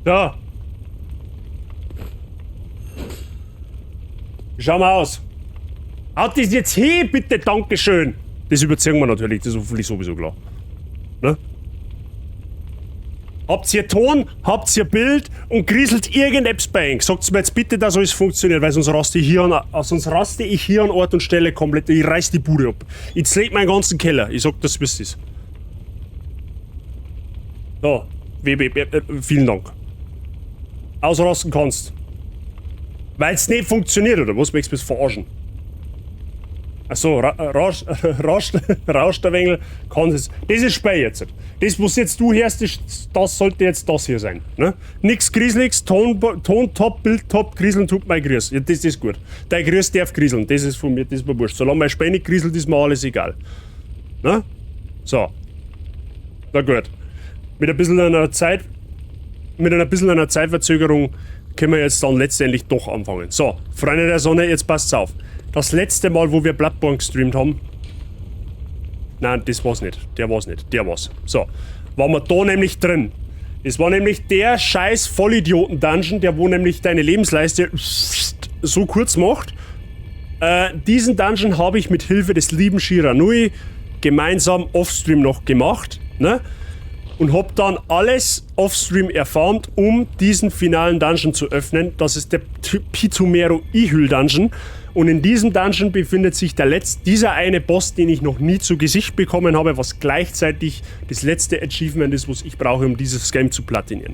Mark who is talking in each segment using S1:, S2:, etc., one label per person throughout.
S1: So. Schau mal aus. Haut das jetzt hin, bitte, Dankeschön. Das überziehen wir natürlich, das ist hoffentlich sowieso klar. Ne? Habt ihr Ton, habt ihr Bild und grieselt irgendetwas bei euch? Sagt's mir jetzt bitte, dass alles funktioniert, weil sonst raste ich hier an Ort und Stelle komplett. Ich reiß die Bude ab. Ich zerleg meinen ganzen Keller. Ich sag das, wie es ist. So, WB, vielen Dank. Ausrasten kannst. Weil's nicht funktioniert, oder was? Möchtest du mich verarschen? Achso, rauscht der Wengel, kann es. Das ist Spiel jetzt. Das, was jetzt du hörst, das sollte jetzt das hier sein. Ne? Nix Grieseliges, Ton top, Bild top, Grieseln tut mein Grüß. Ja, das ist gut. Dein Grüß darf grieseln, das ist von mir, das ist mir wurscht. Solange mein Spiel nicht grieselt, ist mir alles egal. Ne? So. Na gut. Mit ein bisschen einer Zeit, mit einer bisschen einer Zeitverzögerung können wir jetzt dann letztendlich doch anfangen. So, Freunde der Sonne, jetzt passt's auf. Das letzte Mal, wo wir Bloodborne gestreamt haben. Nein, das war's nicht. Der war's nicht. Der war's. So. Waren wir da nämlich drin. Das war nämlich der scheiß Vollidioten-Dungeon, der wo nämlich deine Lebensleiste so kurz macht. Diesen Dungeon habe ich mit Hilfe des lieben Shiranui gemeinsam offstream noch gemacht. Ne? Und hab dann alles offstream erfahren, um diesen finalen Dungeon zu öffnen. Das ist der Pitumero Ihyll Dungeon. Und in diesem Dungeon befindet sich der dieser eine Boss, den ich noch nie zu Gesicht bekommen habe, was gleichzeitig das letzte Achievement ist, was ich brauche, um dieses Game zu platinieren.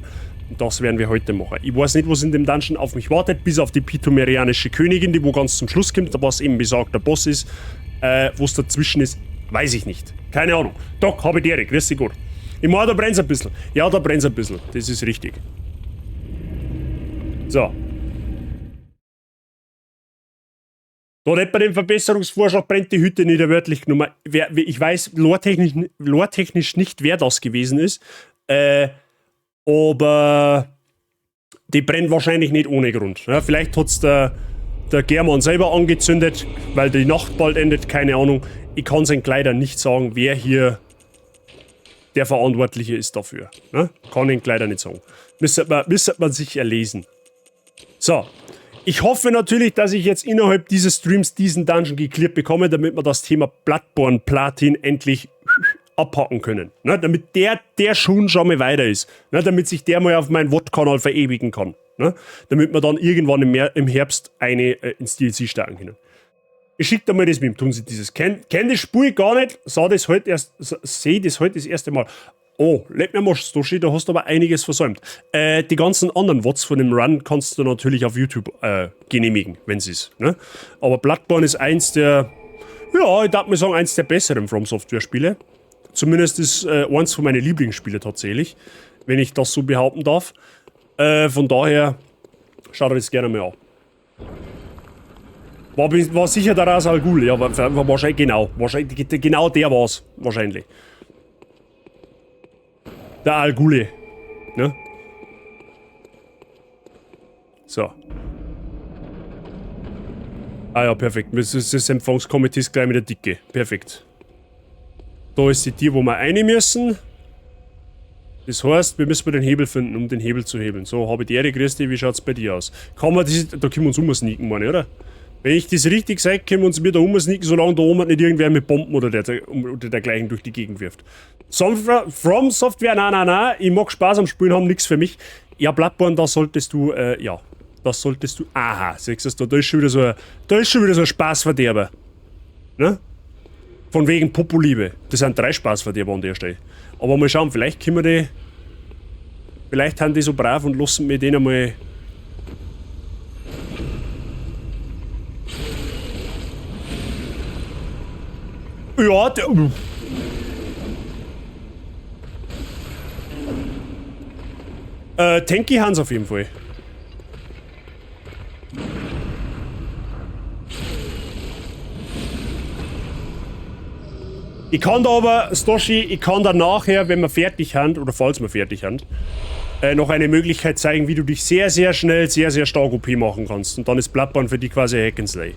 S1: Und das werden wir heute machen. Ich weiß nicht, was in dem Dungeon auf mich wartet, bis auf die pitumerianische Königin, die wo ganz zum Schluss kommt, was eben besagter Boss ist. Was dazwischen ist, weiß ich nicht. Keine Ahnung. Doc, habe die Ehre. Grüß dich Gott. Ich meine, da brennt's ein bisschen. Ja, da brennt's ein bisschen. Das ist richtig. So. Da nicht bei dem Verbesserungsvorschlag brennt die Hütte nicht wörtlich genommen. Ich weiß lore-technisch nicht, wer das gewesen ist. Aber die brennt wahrscheinlich nicht ohne Grund. Ja, vielleicht hat's der German selber angezündet, weil die Nacht bald endet, keine Ahnung. Ich kann's Ihnen leider nicht sagen, wer hier der Verantwortliche ist dafür. Ne? Kann ich leider nicht sagen. Müsste man sich erlesen. So. Ich hoffe natürlich, dass ich jetzt innerhalb dieses Streams diesen Dungeon geklärt bekomme, damit wir das Thema Bloodborne Platin endlich abhaken können. Ne? Damit der schon mal weiter ist. Ne? Damit sich der mal auf meinen VOD-Kanal verewigen kann. Ne? Damit wir dann irgendwann im Herbst eine ins DLC starten können. Ich schicke dir mal das mit dem tun Sie dieses. Kenn das Spiel gar nicht, sah das heute erst, seh das heute das erste Mal. Oh, leck mir mal, Stoshi, da hast du aber einiges versäumt. Die ganzen anderen VODs von dem Run kannst du natürlich auf YouTube genehmigen, wenn es ist. Ne? Aber Bloodborne ist eins der, ja, ich darf mal sagen, eins der besseren From Software Spiele. Zumindest ist eins von meinen Lieblingsspiele tatsächlich, wenn ich das so behaupten darf. Von daher, schaut euch das gerne mal an. War sicher der Ra's al Ghul, ja, war wahrscheinlich, genau, wahrscheinlich, genau der war's, wahrscheinlich. Der Al Ghul, ne? So. Ah ja, perfekt. Das ist das Empfangskomitee ist gleich mit der Dicke. Perfekt. Da ist die Tür, wo wir rein müssen. Das heißt, wir müssen den Hebel finden, um den Hebel zu hebeln. So, habe ich die Ehre, grüß dich, wie schaut's bei dir aus? Kann man das, da können wir uns umsneaken, meine ich, oder? Wenn ich das richtig sage, können wir uns wieder umsneaken, solange da oben nicht irgendwer mit Bomben oder dergleichen durch die Gegend wirft. From Software, nein, nein, nein, ich mag Spaß am Spielen haben, nix für mich. Ja, Bloodborne, da solltest du, ja, das solltest du, aha, siehst du, da ist schon wieder so ein, da ist schon wieder so ein Spaßverderber. Ne? Von wegen Popoliebe. Das sind 3 Spaßverderber an der Stelle. Aber mal schauen, vielleicht können wir die, vielleicht sind die so brav und lassen wir den einmal. Ja, der. Tanky Hans auf jeden Fall. Ich kann da aber, Stoshi, ich kann da nachher, wenn wir fertig sind, oder falls wir fertig sind, noch eine Möglichkeit zeigen, wie du dich sehr, sehr schnell, sehr, sehr stark OP machen kannst. Und dann ist Bloodborne für dich quasi Hack and Slay.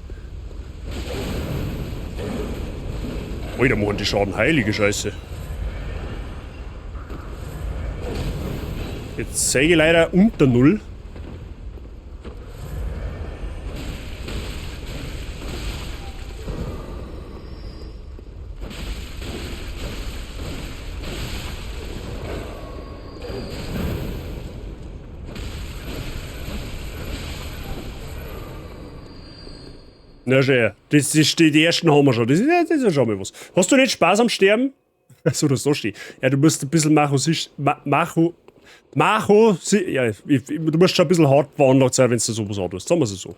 S1: Alter, machen die Schaden, heilige Scheiße. Jetzt sehe ich leider unter 0. Na schön, das ist die ersten haben wir schon. Das ist ja schon mal was. Hast du nicht Spaß am Sterben? Achso, das da steht. Ja, du musst ein bisschen ja, du musst schon ein bisschen hart veranlagt sein, wenn du sowas antust. Sagen wir es so.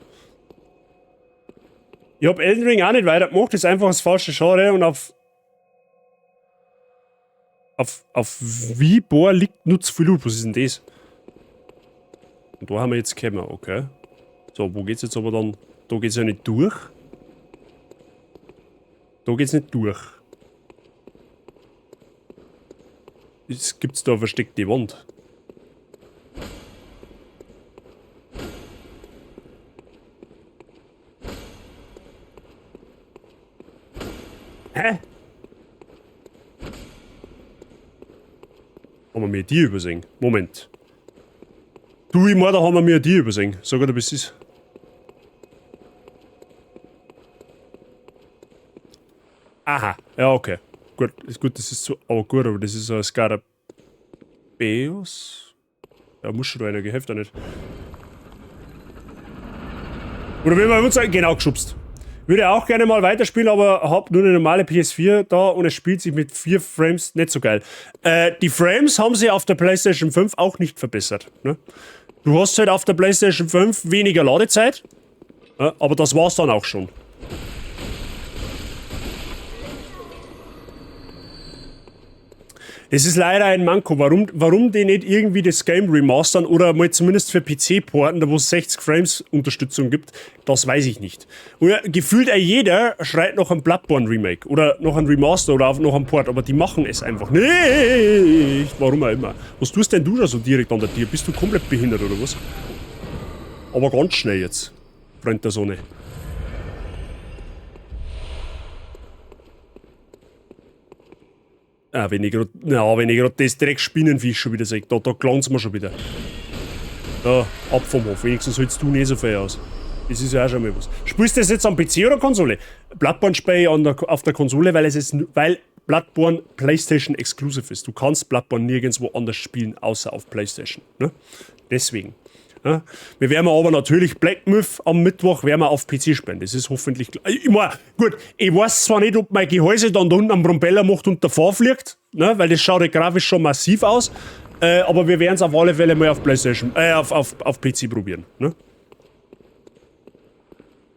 S1: Ich hab Elden Ring auch nicht weitergemacht, das ist einfach das falsche Genre und auf Vibor liegt nur zu viel Loot. Was ist denn das? Und da haben wir jetzt gekommen, okay. So, wo geht's jetzt aber dann? Da geht's ja nicht durch. Da geht's nicht durch. Jetzt gibt's da eine versteckte Wand. Hä? Haben wir mir die übersehen? Moment. Du, ich mein, da haben wir mir die übersehen. Sag mal, was ist. Aha, ja, okay. Gut, ist gut, das ist so. Aber gut, aber das ist ein Skarabäus. Ja, muss schon einer geheftet, nicht. Oder wie man uns sagen, genau geschubst. Würde auch gerne mal weiterspielen, aber hab nur eine normale PS4 da und es spielt sich mit 4 Frames nicht so geil. Die Frames haben sie auf der PlayStation 5 auch nicht verbessert. Ne? Du hast halt auf der PlayStation 5 weniger Ladezeit, ja, aber das war's dann auch schon. Das ist leider ein Manko. Warum die nicht irgendwie das Game remastern oder mal zumindest für PC porten, da wo es 60 Frames Unterstützung gibt, das weiß ich nicht. Oder gefühlt auch jeder schreit noch ein Bloodborne Remake oder noch ein Remaster oder noch ein Port, aber die machen es einfach nicht. Warum auch immer. Was tust denn du da so direkt an der Tür? Bist du komplett behindert oder was? Aber ganz schnell jetzt, Freund der Sonne. Ah, wenn ich grad das Dreckspinnenviech schon wieder sehe, da glanzt mir schon wieder. Da, ab vom Hof. Wenigstens hältst du nicht so viel aus. Das ist ja auch schon mal was. Spielst du das jetzt am PC oder Konsole? Bloodborne spiele ich auf der Konsole, weil Bloodborne PlayStation Exclusive ist. Du kannst Bloodborne nirgendwo anders spielen, außer auf PlayStation. Ne? Deswegen. Ja? Wir werden aber natürlich Black Myth am Mittwoch werden wir auf PC spielen. Das ist hoffentlich klar. Ich mein, gut, ich weiß zwar nicht, ob mein Gehäuse dann da unten am Brumpeller macht und davor fliegt, ne? Weil das schaut ja grafisch schon massiv aus. Aber wir werden es auf alle Fälle mal auf PlayStation, auf PC probieren. Ne?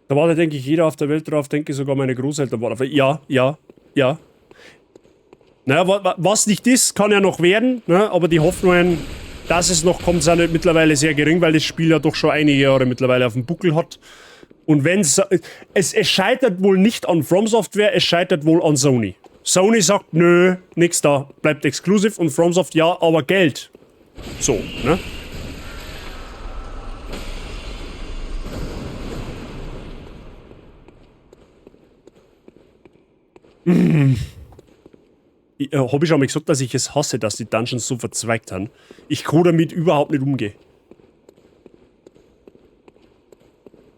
S1: Da wartet, denke ich, jeder auf der Welt drauf, denke ich, sogar meine Großeltern warten auf. Ja, ja, ja. Naja, was nicht ist, kann ja noch werden, ne? Aber die Hoffnungen, dass es noch kommt, sind mittlerweile sehr gering, weil das Spiel ja doch schon einige Jahre mittlerweile auf dem Buckel hat. Und wenn's, es scheitert wohl nicht an From Software, es scheitert wohl an Sony. Sony sagt, nö, nix da, bleibt exclusive, und From Software, ja, aber Geld. So, ne? Hab ich schon mal gesagt, dass ich es hasse, dass die Dungeons so verzweigt haben. Ich kann damit überhaupt nicht umgehen.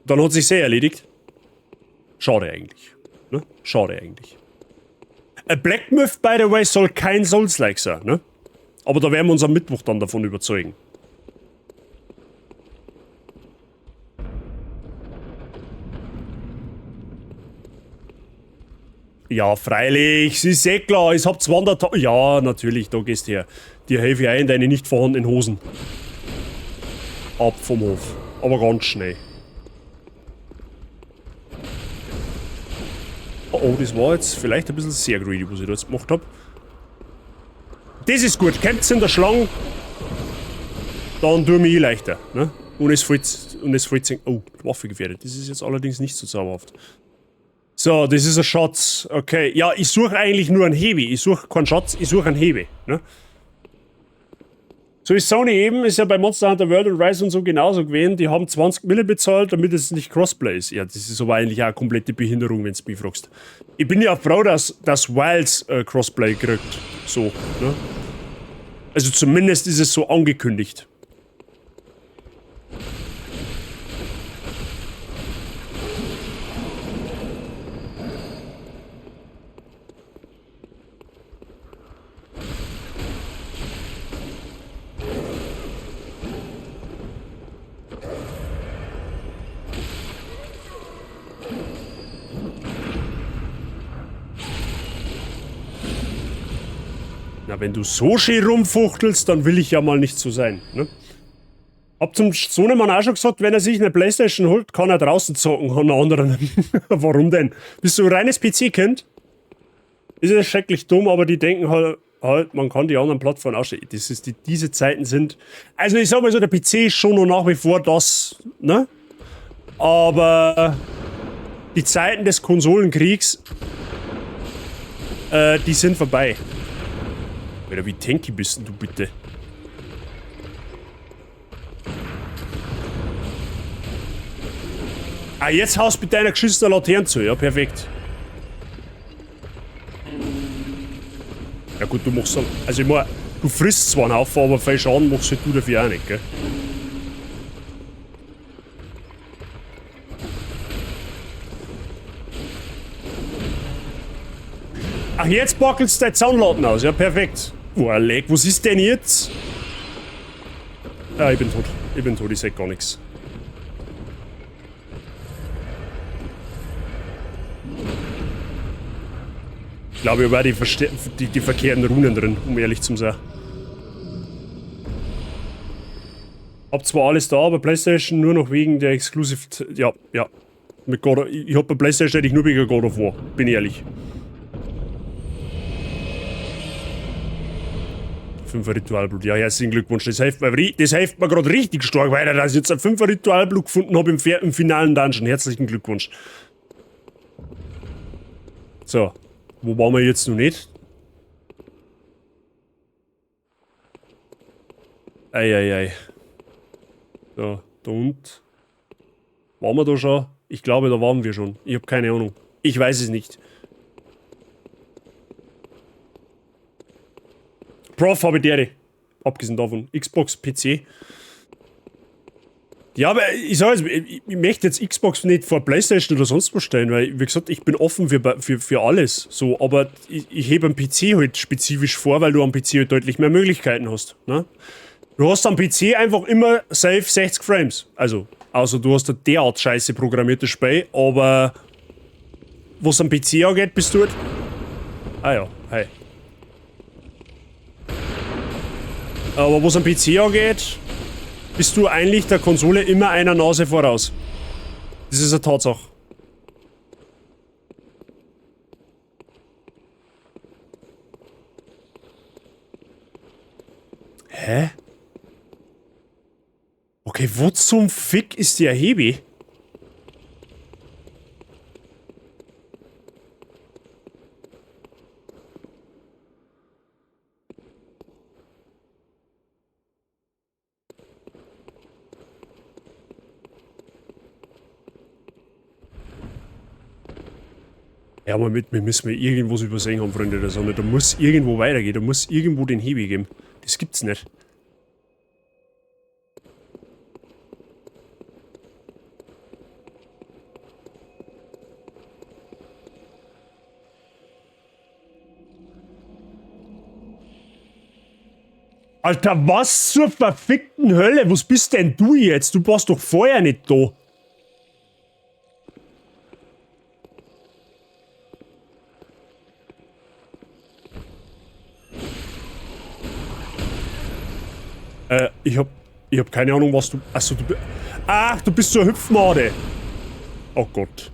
S1: Dann hat sich sehr erledigt. Schade eigentlich. Ne? Schade eigentlich. A Black Myth, by the way, soll kein Souls-like sein, ne? Aber da werden wir uns am Mittwoch dann davon überzeugen. Ja, freilich, es ist eh klar, ich hab 200.000. Ja, natürlich, da gehst du her. Dir helfe ich ein in deine nicht vorhandenen Hosen. Ab vom Hof. Aber ganz schnell. Oh, das war jetzt vielleicht ein bisschen sehr greedy, was ich da jetzt gemacht hab. Das ist gut. Kämpft in der Schlange, dann tue ich mich leichter. Ne? Und es fällt, oh, Waffe gefährdet. Das ist jetzt allerdings nicht so zauberhaft. So, das ist ein Schatz. Okay. Ja, ich suche eigentlich nur einen Hebi. Ich suche keinen Schatz, ich suche einen Hebi. Ne? So ist Sony eben, ist ja bei Monster Hunter World und Rise und so genauso gewesen. Die haben 20 Mille bezahlt, damit es nicht Crossplay ist. Ja, das ist aber eigentlich auch eine komplette Behinderung, wenn du mich fragst. Ich bin ja froh, dass Wilds Crossplay kriegt. So, ne? Also zumindest ist es so angekündigt. Na, wenn du so schön rumfuchtelst, dann will ich ja mal nicht so sein, ne? Hab zum Sohnemann auch schon gesagt, wenn er sich eine Playstation holt, kann er draußen zocken, an einer anderen. Warum denn? Bist du ein reines PC-Kind? Ist ja schrecklich dumm, aber die denken halt, man kann die anderen Plattformen ausstellen. Das ist diese Zeiten sind. Also ich sag mal so, der PC ist schon noch nach wie vor das, ne? Aber die Zeiten des Konsolenkriegs, die sind vorbei. Alter, wie tanky bist denn du bitte? Ah, jetzt haust du mit deiner geschissenen Laterne zu. Ja, perfekt. Ja gut, du machst... Also ich mein, du frisst zwar einen Haufen, aber viel Schaden machst halt du dafür auch nicht, gell? Ach, jetzt backelst du deine Zaunlatten aus. Ja, perfekt. Oh, leck, was ist denn jetzt? Ah, ich bin tot. Ich bin tot, ich seh gar nichts. Ich glaube, ich habe auch die verkehrten Runen drin, um ehrlich zu sein. Hab zwar alles da, aber PlayStation nur noch wegen der Exclusive... Ja, ja. Mit God of, ich hab bei PlayStation eigentlich nur wegen God of War, bin ich ehrlich. 5er Ritualblut. Ja, herzlichen Glückwunsch. Das hilft mir grad richtig stark weiter, dass ich jetzt ein 5er Ritualblut gefunden hab im finalen Dungeon. Herzlichen Glückwunsch. So. Wo waren wir jetzt noch nicht? Ei, ei, ei. So, da unten. Waren wir da schon? Ich glaube, da waren wir schon. Ich hab keine Ahnung. Ich weiß es nicht. Prof, habe ich dere. Abgesehen davon. Xbox, PC. Ja, aber ich sag jetzt, ich möchte jetzt Xbox nicht vor PlayStation oder sonst was stellen, weil, wie gesagt, ich bin offen für alles. So, aber ich hebe am PC halt spezifisch vor, weil du am PC halt deutlich mehr Möglichkeiten hast. Ne? Du hast am PC einfach immer safe 60 Frames. Also, außer du hast ein derart scheiße programmiertes Spiel, aber was am PC angeht, bist du halt... Ah ja, hi. Aber was am PC angeht, bist du eigentlich der Konsole immer einer Nase voraus. Das ist eine Tatsache. Hä? Okay, wo zum Fick ist der Hebi? Ja, aber mit mir müssen wir irgendwas übersehen haben, Freunde der Sonne. Da muss irgendwo weitergehen, da muss irgendwo den Hebi geben. Das gibt's nicht. Alter, was zur verfickten Hölle? Was bist denn du jetzt? Du warst doch vorher nicht da. Ich hab keine Ahnung, was du... Achso, du Ach, du bist so eine Hüpfmade. Oh Gott.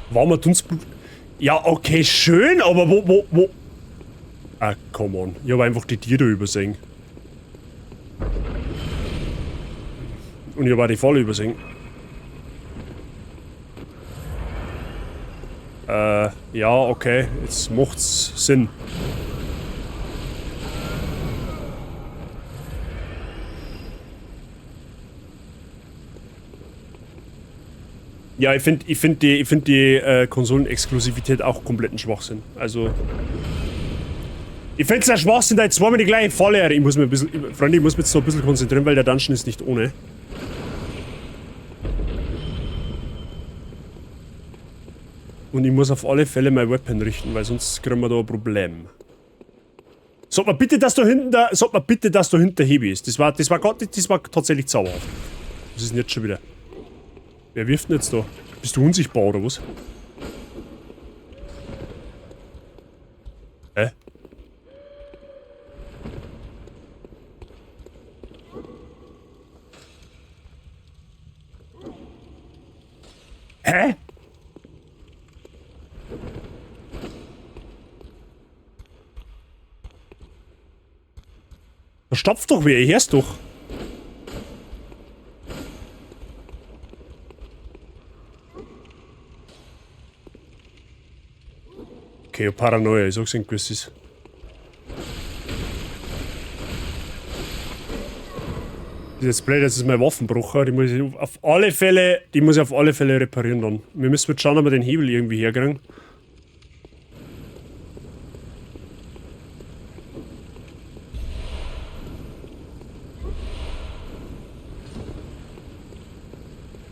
S1: Warmer Dunstblut. Ja, okay, schön, aber wo? Ah, come on. Ich hab einfach die Tiere übersehen. Und ich hab auch die Falle übersehen. Ja, okay. Jetzt macht's Sinn. Ja, ich find die Konsolenexklusivität auch kompletten Schwachsinn. Also. Ich finde es ja Schwachsinn, da jetzt zweimal die gleiche Falle. Ich muss mir ein bisschen, Freunde, ich muss mich jetzt noch ein bisschen konzentrieren, weil der Dungeon ist nicht ohne. Und ich muss auf alle Fälle mein Weapon richten, weil sonst kriegen wir da ein Problem. Sag mal bitte, dass da hinten da, sag mal bitte, dass da hinten der Hebi ist. Das war tatsächlich zauberhaft. Was ist denn jetzt schon wieder? Wer wirft denn jetzt da? Bist du unsichtbar oder was? Hä? Hä? Da stapft doch wer, ich hör's doch. Okay, Paranoia, ich sag's Ihnen, was ist. Das ist jetzt blöd, das ist mein Waffenbruch. Die muss ich auf alle Fälle reparieren dann. Wir müssen jetzt schauen, ob wir den Hebel irgendwie herkriegen.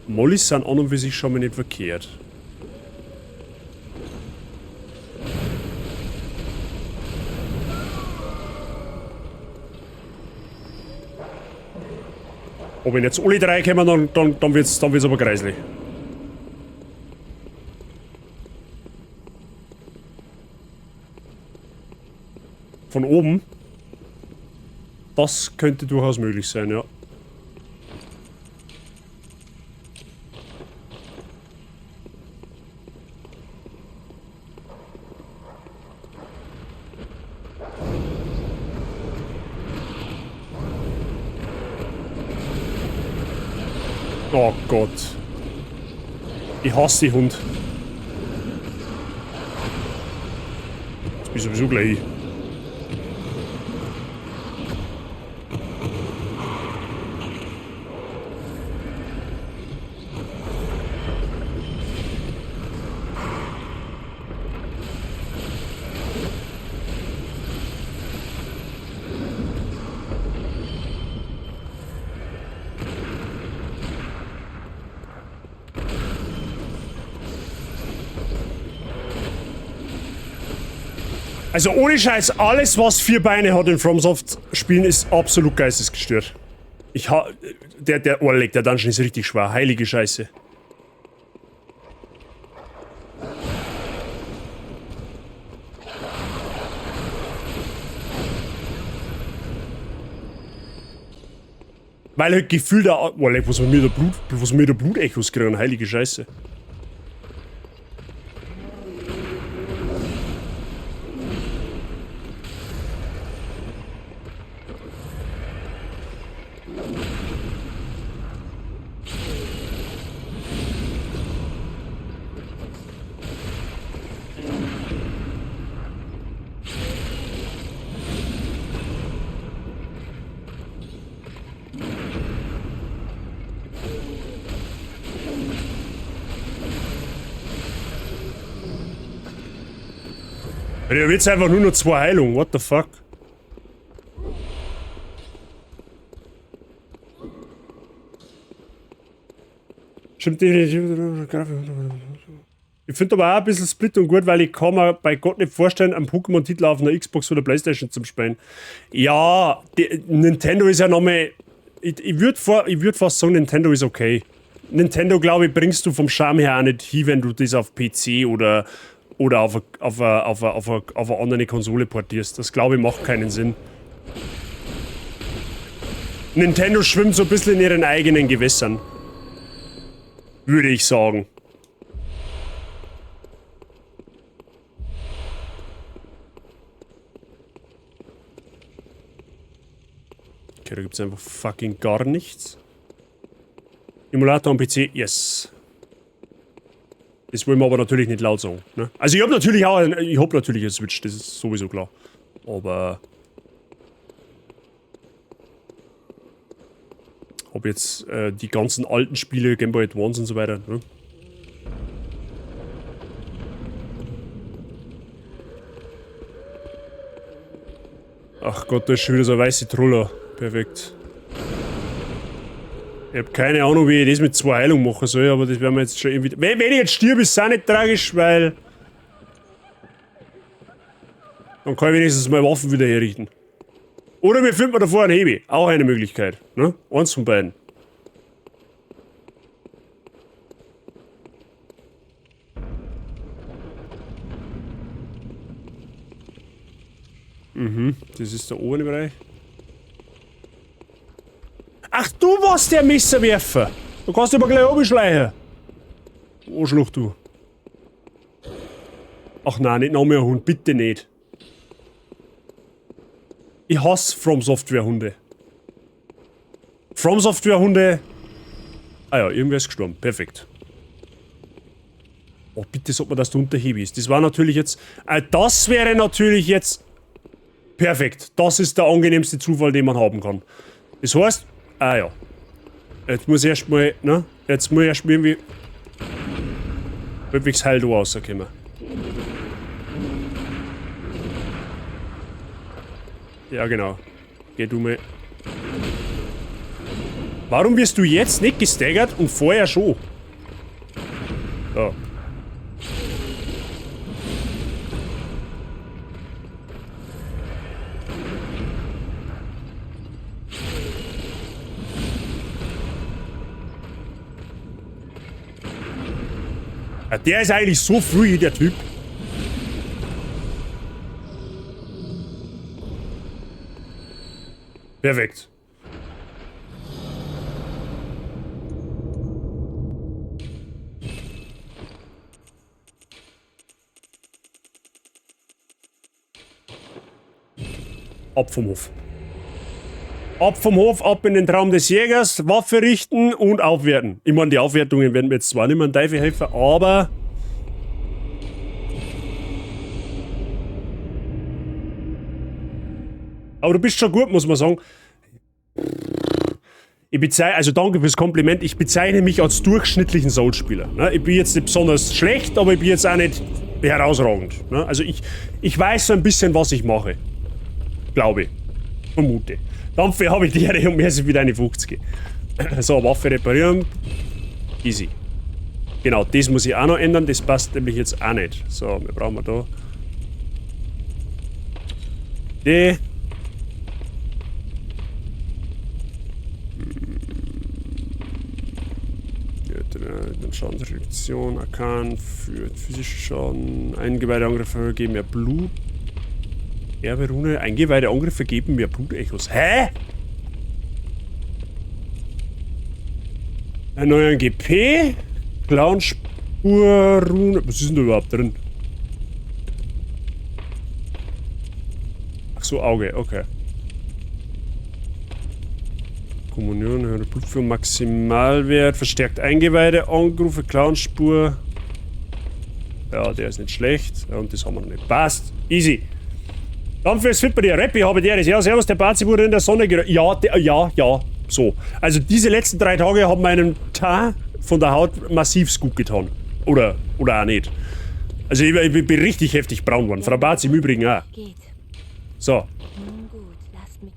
S1: Mollys sind an und für sich schon mal nicht verkehrt. Oh, wenn jetzt alle drei kommen, dann wird's aber kreislich. Von oben? Das könnte durchaus möglich sein, ja. Oh Gott. Ich hasse die Hund. Jetzt bin ich sowieso gleich. Also ohne Scheiß, alles was 4 Beine hat in FromSoft Spielen ist absolut geistesgestört. Ich ha-, der, der, oh, leck, der Dungeon ist richtig schwer. Heilige Scheiße. Weil halt Gefühl da, oh, leck, was mir da Blut, was mir da Blutechos kriegen, heilige Scheiße. Ich hab jetzt einfach nur noch 2 Heilungen, what the fuck? Stimmt, ich find aber auch ein bisschen Split und gut, weil ich kann mir bei Gott nicht vorstellen, einen Pokémon-Titel auf einer Xbox oder Playstation zu spielen. Ja, die, Nintendo ist ja nochmal. Ich würd fast sagen, Nintendo ist okay. Nintendo, glaube ich, bringst du vom Charme her auch nicht hin, wenn du das auf PC oder auf eine andere Konsole portierst. Das, glaube ich, macht keinen Sinn. Nintendo schwimmt so ein bisschen in ihren eigenen Gewässern. Würde ich sagen. Okay, da gibt's einfach fucking gar nichts. Emulator am PC, yes. Das wollen wir aber natürlich nicht laut sagen. Ne? Also ich hab natürlich auch, ich hab natürlich eine Switch, das ist sowieso klar. Aber hab jetzt die ganzen alten Spiele, Game Boy Advance und so weiter. Ne? Ach Gott, da ist schon wieder so eine weiße Trulla. Perfekt. Ich hab keine Ahnung, wie ich das mit 2 Heilungen machen soll, aber das werden wir jetzt schon irgendwie... Wenn ich jetzt stirb, ist es auch nicht tragisch, weil... Dann kann ich wenigstens meine Waffen wieder herrichten. Oder wir finden davor einen Hebi. Auch eine Möglichkeit. Ne? Eins von beiden. Mhm, das ist der obere Bereich. Ach, du warst der Messerwerfer! Du kannst aber gleich runterschleichen. Arschloch, du. Ach nein, nicht noch mehr Hund, bitte nicht. Ich hasse From Software Hunde. From Software Hunde. Ah ja, irgendwer ist gestorben. Perfekt. Oh, bitte sag mir, dass du unterhebe ist. Das war natürlich jetzt. Das wäre natürlich jetzt. Perfekt. Das ist der angenehmste Zufall, den man haben kann. Das heißt. Ah ja. Jetzt muss ich erstmal, ne? Jetzt muss ich erstmal irgendwie halbwegs heil da rauskommen. Ja, genau. Geh du mal. Warum wirst du jetzt nicht gestaggert und vorher schon? So. Ja, der ist eigentlich so früh, der Typ. Perfekt. Ab vom Hof. Ab vom Hof, ab in den Traum des Jägers, Waffe richten und aufwerten. Ich meine, die Aufwertungen werden mir jetzt zwar nicht mehr einen Teufel helfen, aber... Aber du bist schon gut, muss man sagen. Ich bezeichne, also danke fürs Kompliment, ich bezeichne mich als durchschnittlichen Souls-Spieler. Ne? Ich bin jetzt nicht besonders schlecht, aber ich bin jetzt auch nicht herausragend. Ne? Also ich weiß so ein bisschen, was ich mache. Glaube ich. Vermute. Dafür habe ich die Ehre und mehr sind wieder eine 50. So, Waffe reparieren. Easy. Genau, das muss ich auch noch ändern. Das passt nämlich jetzt auch nicht. So, wir brauchen da. Die. Dann Schadensreduktion, Arkan für physischen Schaden. Eingeweihte Angriffe geben mehr Blut. Erbe Rune, eingeweihte Angriffe geben mehr Blutechos. Hä? Erneuern GP? Clownspur, Rune. Was ist denn da überhaupt drin? Ach so, Auge, okay. Kommunion, höhere Blutführung, Maximalwert, verstärkt Eingeweide, Angriffe, Clownspur. Ja, der ist nicht schlecht. Ja, und das haben wir noch nicht. Passt. Easy. Dann fürs Fit bei dir. Rappi, habe der ist. Ja, servus, der Bazi wurde in der Sonne Ja, der, ja, ja. So. Also diese letzten 3 Tage haben meinem Teint von der Haut massivst gut getan. Oder auch nicht. Also ich bin richtig heftig braun geworden. Frau Bazi im Übrigen auch.
S2: Geht.
S1: So.
S2: Nun gut, lasst mich.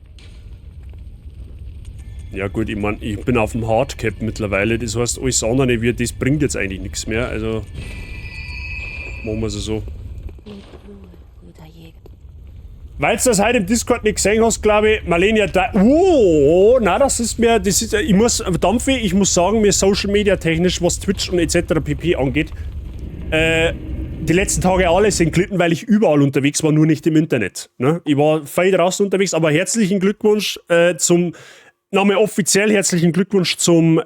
S1: Ja gut, ich mein, ich bin auf dem Hardcap mittlerweile. Das heißt, alles andere wird, das bringt jetzt eigentlich nichts mehr. Also machen wir es so. Weil du das heute im Discord nicht gesehen hast, glaube ich, Marlene, da. Oh, na, das ist mir. Das ist, ich muss, Dampfi, ich muss sagen, mir Social Media technisch, was Twitch und etc. pp. Angeht, die letzten Tage alle sind gelitten, weil ich überall unterwegs war, nur nicht im Internet. Ne? Ich war viel draußen unterwegs, aber herzlichen Glückwunsch zum. Nochmal offiziell herzlichen Glückwunsch zum.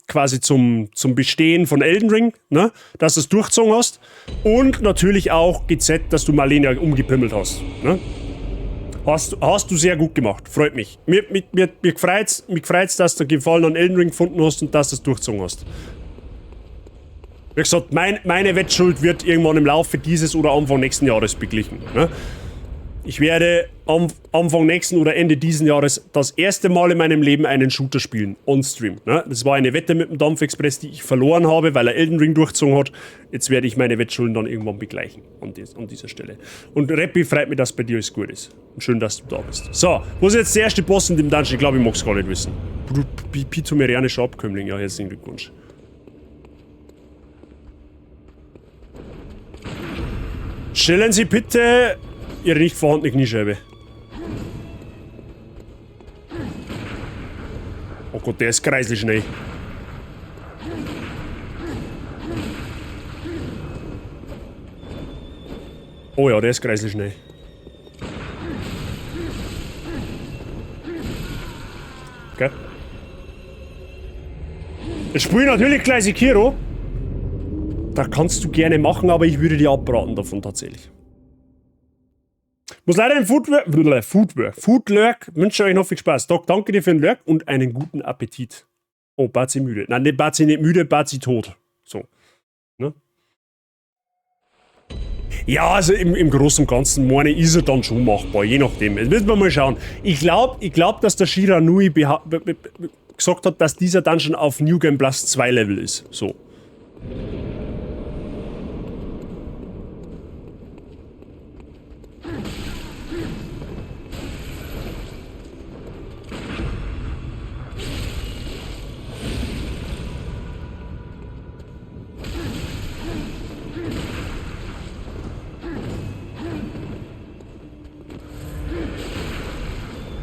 S1: Quasi zum Bestehen von Elden Ring, ne? Dass du es durchgezogen hast. Und natürlich auch GZ, dass du Marlene umgepimmelt hast. Ne? Hast du sehr gut gemacht. Freut mich. Mir freut's, dass du Gefallen an Elden Ring gefunden hast und dass du es durchgezogen hast. Wie gesagt, meine Wettschuld wird irgendwann im Laufe dieses oder Anfang nächsten Jahres beglichen. Ne? Ich werde am Anfang nächsten oder Ende diesen Jahres das erste Mal in meinem Leben einen Shooter spielen, on Stream. Ne? Das war eine Wette mit dem Dampfexpress, die ich verloren habe, weil er Elden Ring durchgezogen hat. Jetzt werde ich meine Wettschulden dann irgendwann begleichen an dieser Stelle. Und Rappi, freut mich, dass bei dir alles gut ist. Und schön, dass du da bist. So, wo ist jetzt der erste Boss in dem Dungeon? Ich glaube, ich mag's gar nicht wissen. Pitomerianischer Abkömmling, ja, herzlichen Glückwunsch. Stellen Sie bitte Ihre nicht vorhandene Kniescheibe. Oh Gott, der ist kreislich schnell. Oh ja, der ist kreislich schnell. Okay. Ich spiele natürlich gleich Sekiro. Da kannst du gerne machen, aber ich würde dir abraten davon tatsächlich. Muss leider im Foodwork. Wünsche euch noch viel Spaß. Doc, danke dir für den Lurk und einen guten Appetit. Oh, Bazi müde. Nein, nicht Bazi nicht müde, Bazi tot. So. Ne? Ja, also im Großen und Ganzen, meine, ist er dann schon machbar, je nachdem. Jetzt müssen wir mal schauen. Ich glaub, dass der Shiranui gesagt hat, dass dieser Dungeon auf New Game Plus 2 Level ist. So.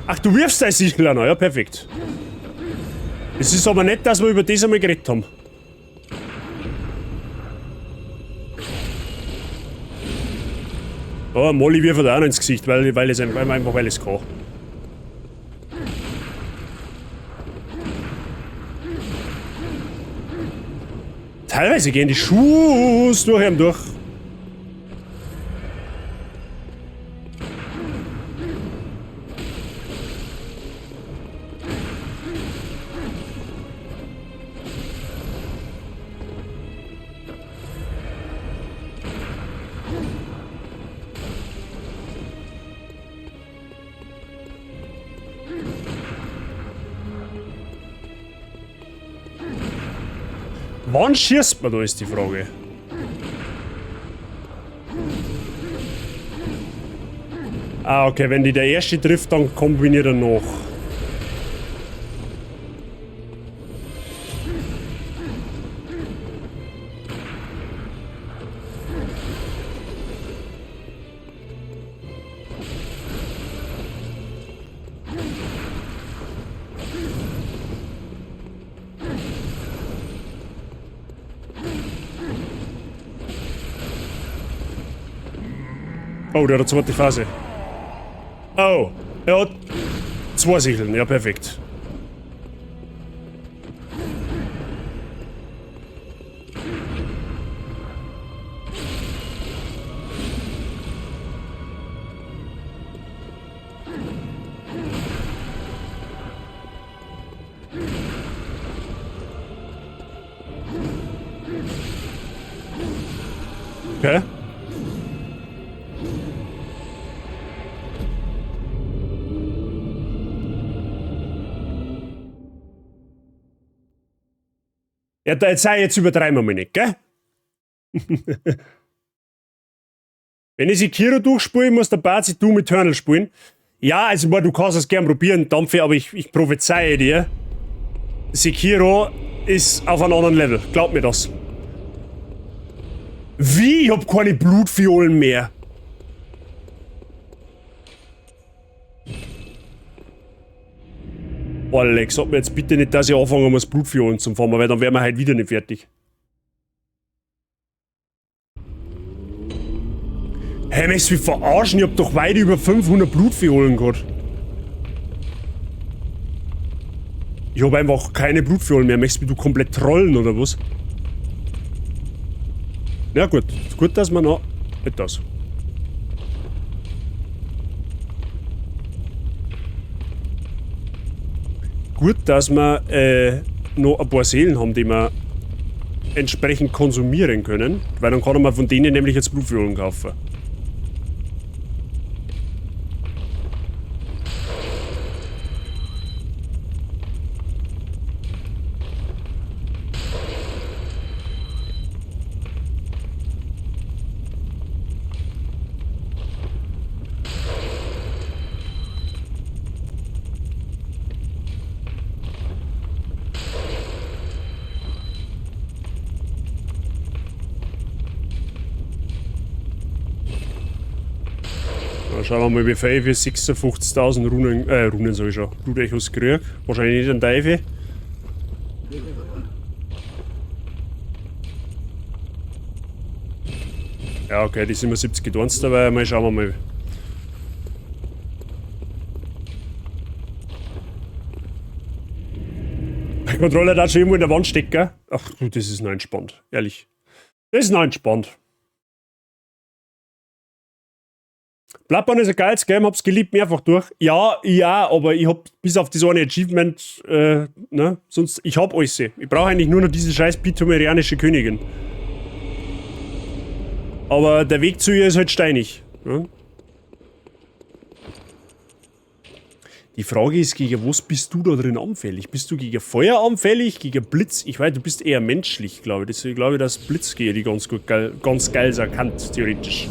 S1: Ach, du wirfst dein Sichel an, ja, perfekt. Es ist aber nett, dass wir über das einmal geredet haben. Oh, Molly wirft auch noch ins Gesicht, weil es einfach weil es kann. Teilweise gehen die Schuss durch ihn durch. Wann schießt man da, ist die Frage. Ah, okay, wenn die der erste trifft, dann kombiniert er noch. Oh, der hat eine zweite Phase. Oh, er hat 2 Sicheln. Ja, perfekt. Okay. Ja, da jetzt, jetzt übertreiben wir mal nicht, gell? Wenn ich Sekiro durchspiele, muss der Bazi Doom Eternal spielen. Ja, also du kannst es gern probieren, Dampfe, aber ich prophezeie dir, Sekiro ist auf einem anderen Level. Glaub mir das. Wie? Ich hab keine Blutfiolen mehr. Alex, sag mir jetzt bitte nicht, dass ich anfangen muss, Blutfiolen zu farmen, weil dann wären wir halt wieder nicht fertig. Hä, möchtest du mich verarschen? Ich hab doch weit über 500 Blutfiolen gehabt. Ich hab einfach keine Blutfiolen mehr. Möchtest du komplett trollen oder was? Na gut, gut, dass wir noch etwas. Gut, dass wir noch ein paar Seelen haben, die wir entsprechend konsumieren können, weil dann kann man von denen nämlich jetzt Blutfiolen kaufen. Schauen wir mal, wie viel ich für 56.000 Runen, Runen sag ich schon, Blutechos krieg. Wahrscheinlich nicht ein Teufel. Ja, okay, die 77 getanzt dabei. Mal schauen wir mal. Der Controller hat schon irgendwo in der Wand stecken. Ach du, das ist noch entspannt. Ehrlich. Das ist noch entspannt. Bloodborne ist ein geiles Game, hab's geliebt, mehrfach durch. Ja, ja, aber ich hab bis auf das eine Achievement, ne, sonst, ich hab alles. Ich brauche eigentlich nur noch diese scheiß bitumerianische Königin. Aber der Weg zu ihr ist halt steinig. Ne? Die Frage ist, gegen was bist du da drin anfällig? Bist du gegen Feuer anfällig, gegen Blitz? Ich weiß, du bist eher menschlich, glaube ich. Deswegen glaube ich, dass Blitz gegen die ganz gut geil, ganz geil erkannt, theoretisch.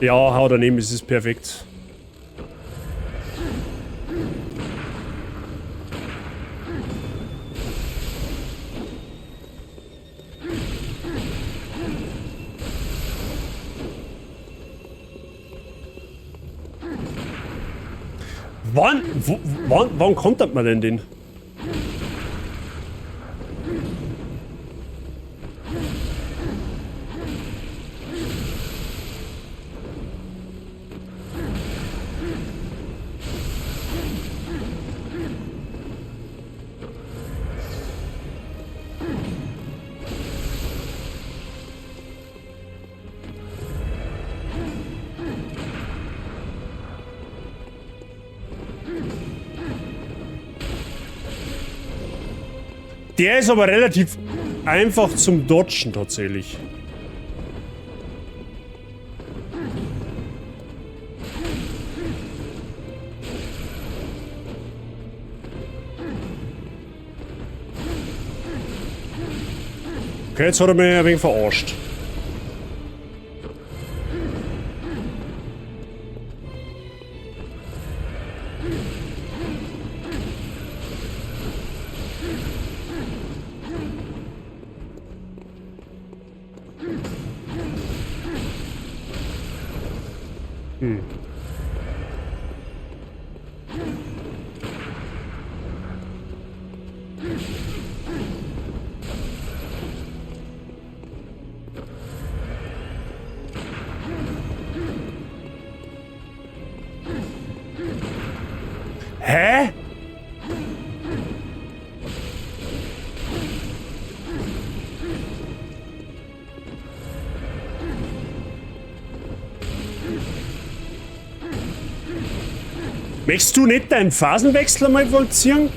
S1: Ja, hau daneben, es ist perfekt. Wann kontert man denn den? Der ist aber relativ einfach zum Dodgen tatsächlich. Okay, jetzt hat er mich ein wenig verarscht. Hä? Möchtest du nicht deinen Phasenwechsel einmal vollziehen?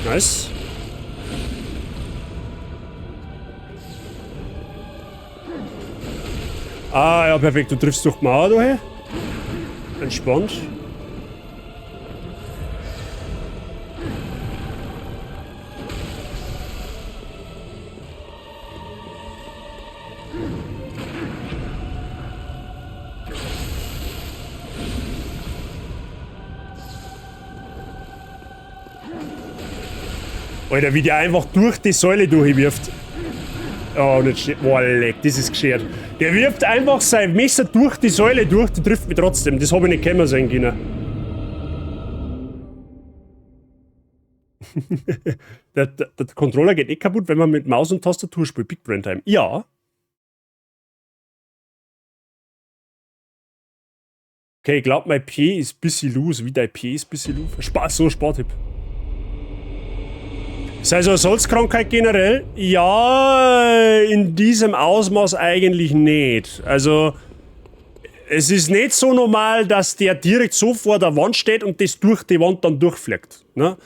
S1: Nice. Ah, ja, perfekt. Du triffst durch die Mauer durch. Entspannt. Alter, wie der einfach durch die Säule durchwirft. Oh, nicht schlecht. Boah, leck, das ist geschert. Der wirft einfach sein Messer durch die Säule durch, die trifft mich trotzdem. Das hab ich nicht kommen sehen können. Der Controller geht eh kaputt, wenn man mit Maus und Tastatur spielt. Big Brain Time. Ja. Okay, ich glaub, mein P ist bisschen loose. Wie dein P ist bisschen loose. Spaß, so Spartipp. Ist also eine Souls-Krankheit generell? Ja, in diesem Ausmaß eigentlich nicht. Also, es ist nicht so normal, dass der direkt so vor der Wand steht und das durch die Wand dann durchfliegt. Ne?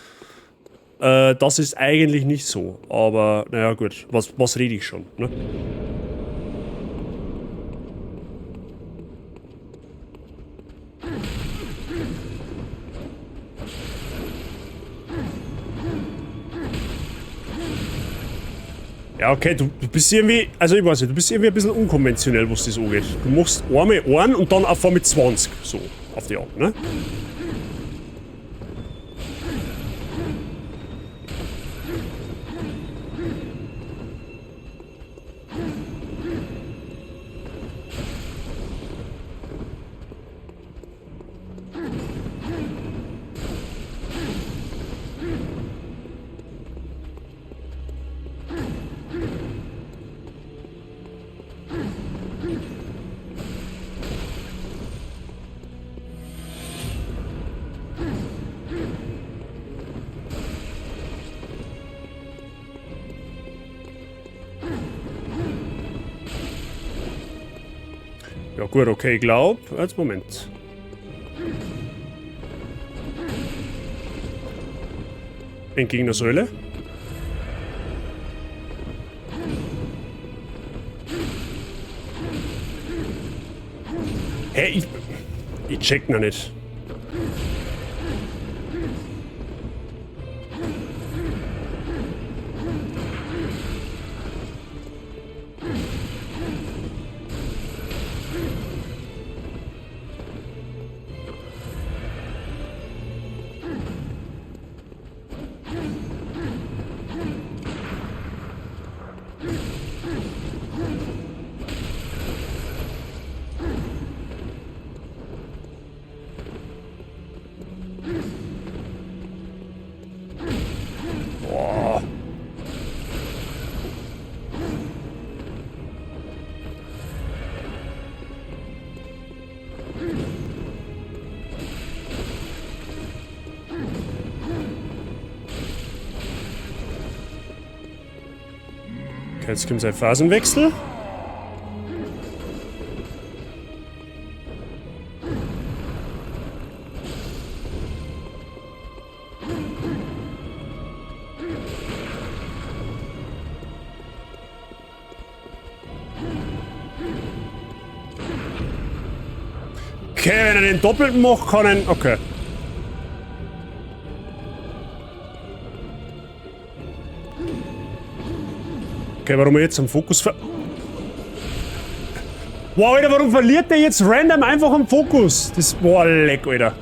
S1: Das ist eigentlich nicht so. Aber, naja, gut. Was rede ich schon, ne? Ja, okay, du bist irgendwie, also ich weiß nicht, du bist irgendwie ein bisschen unkonventionell, was das angeht. Du machst einmal einen und dann auf einmal 20, so, auf die Art, ne? Ja gut, okay, ich glaub. Jetzt Moment. Entgegner Säule. Hä, ich check noch nicht. Boah. Okay, jetzt kommt sein Phasenwechsel. Okay, wenn er den Doppelten macht, kann er... Okay. Okay, warum er jetzt am Fokus ver... Wow, Alter, warum verliert der jetzt random einfach am Fokus? Das... Boah, leck, Alter.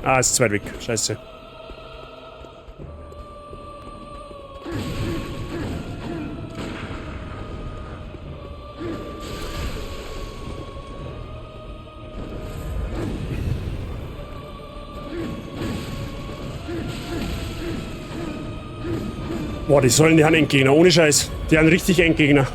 S1: Ah, ist zu weit weg. Scheiße. Boah, die sollen, die haben Endgegner. Ohne Scheiß. Die haben richtig Endgegner.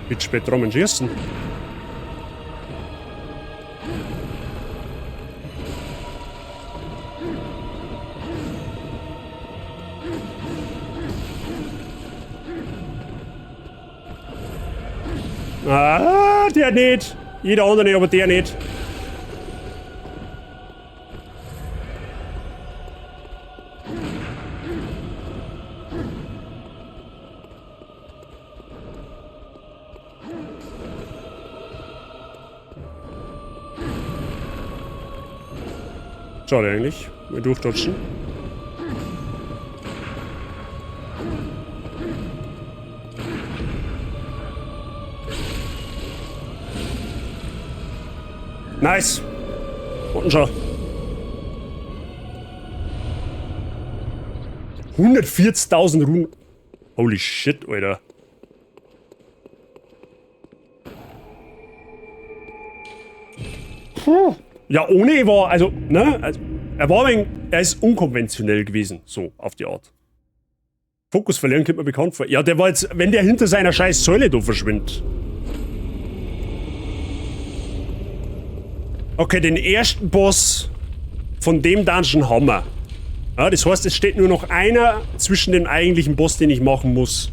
S1: Mit spät dran schießen. Ah, der nicht. Jeder andere, aber der nicht. Schade eigentlich. Mal durchdodgen. Nice. Unten schon. 140.000 Runen. Holy shit, Alter. Puh. Ja, ohne war, also, ne, also, er war ein, er ist unkonventionell gewesen, so, auf die Art. Fokus verlieren kommt mir bekannt vor. Ja, der war jetzt, wenn der hinter seiner scheiß Säule da verschwindet. Okay, den ersten Boss von dem Dungeon haben wir. Ja, das heißt, es steht nur noch einer zwischen dem eigentlichen Boss, den ich machen muss,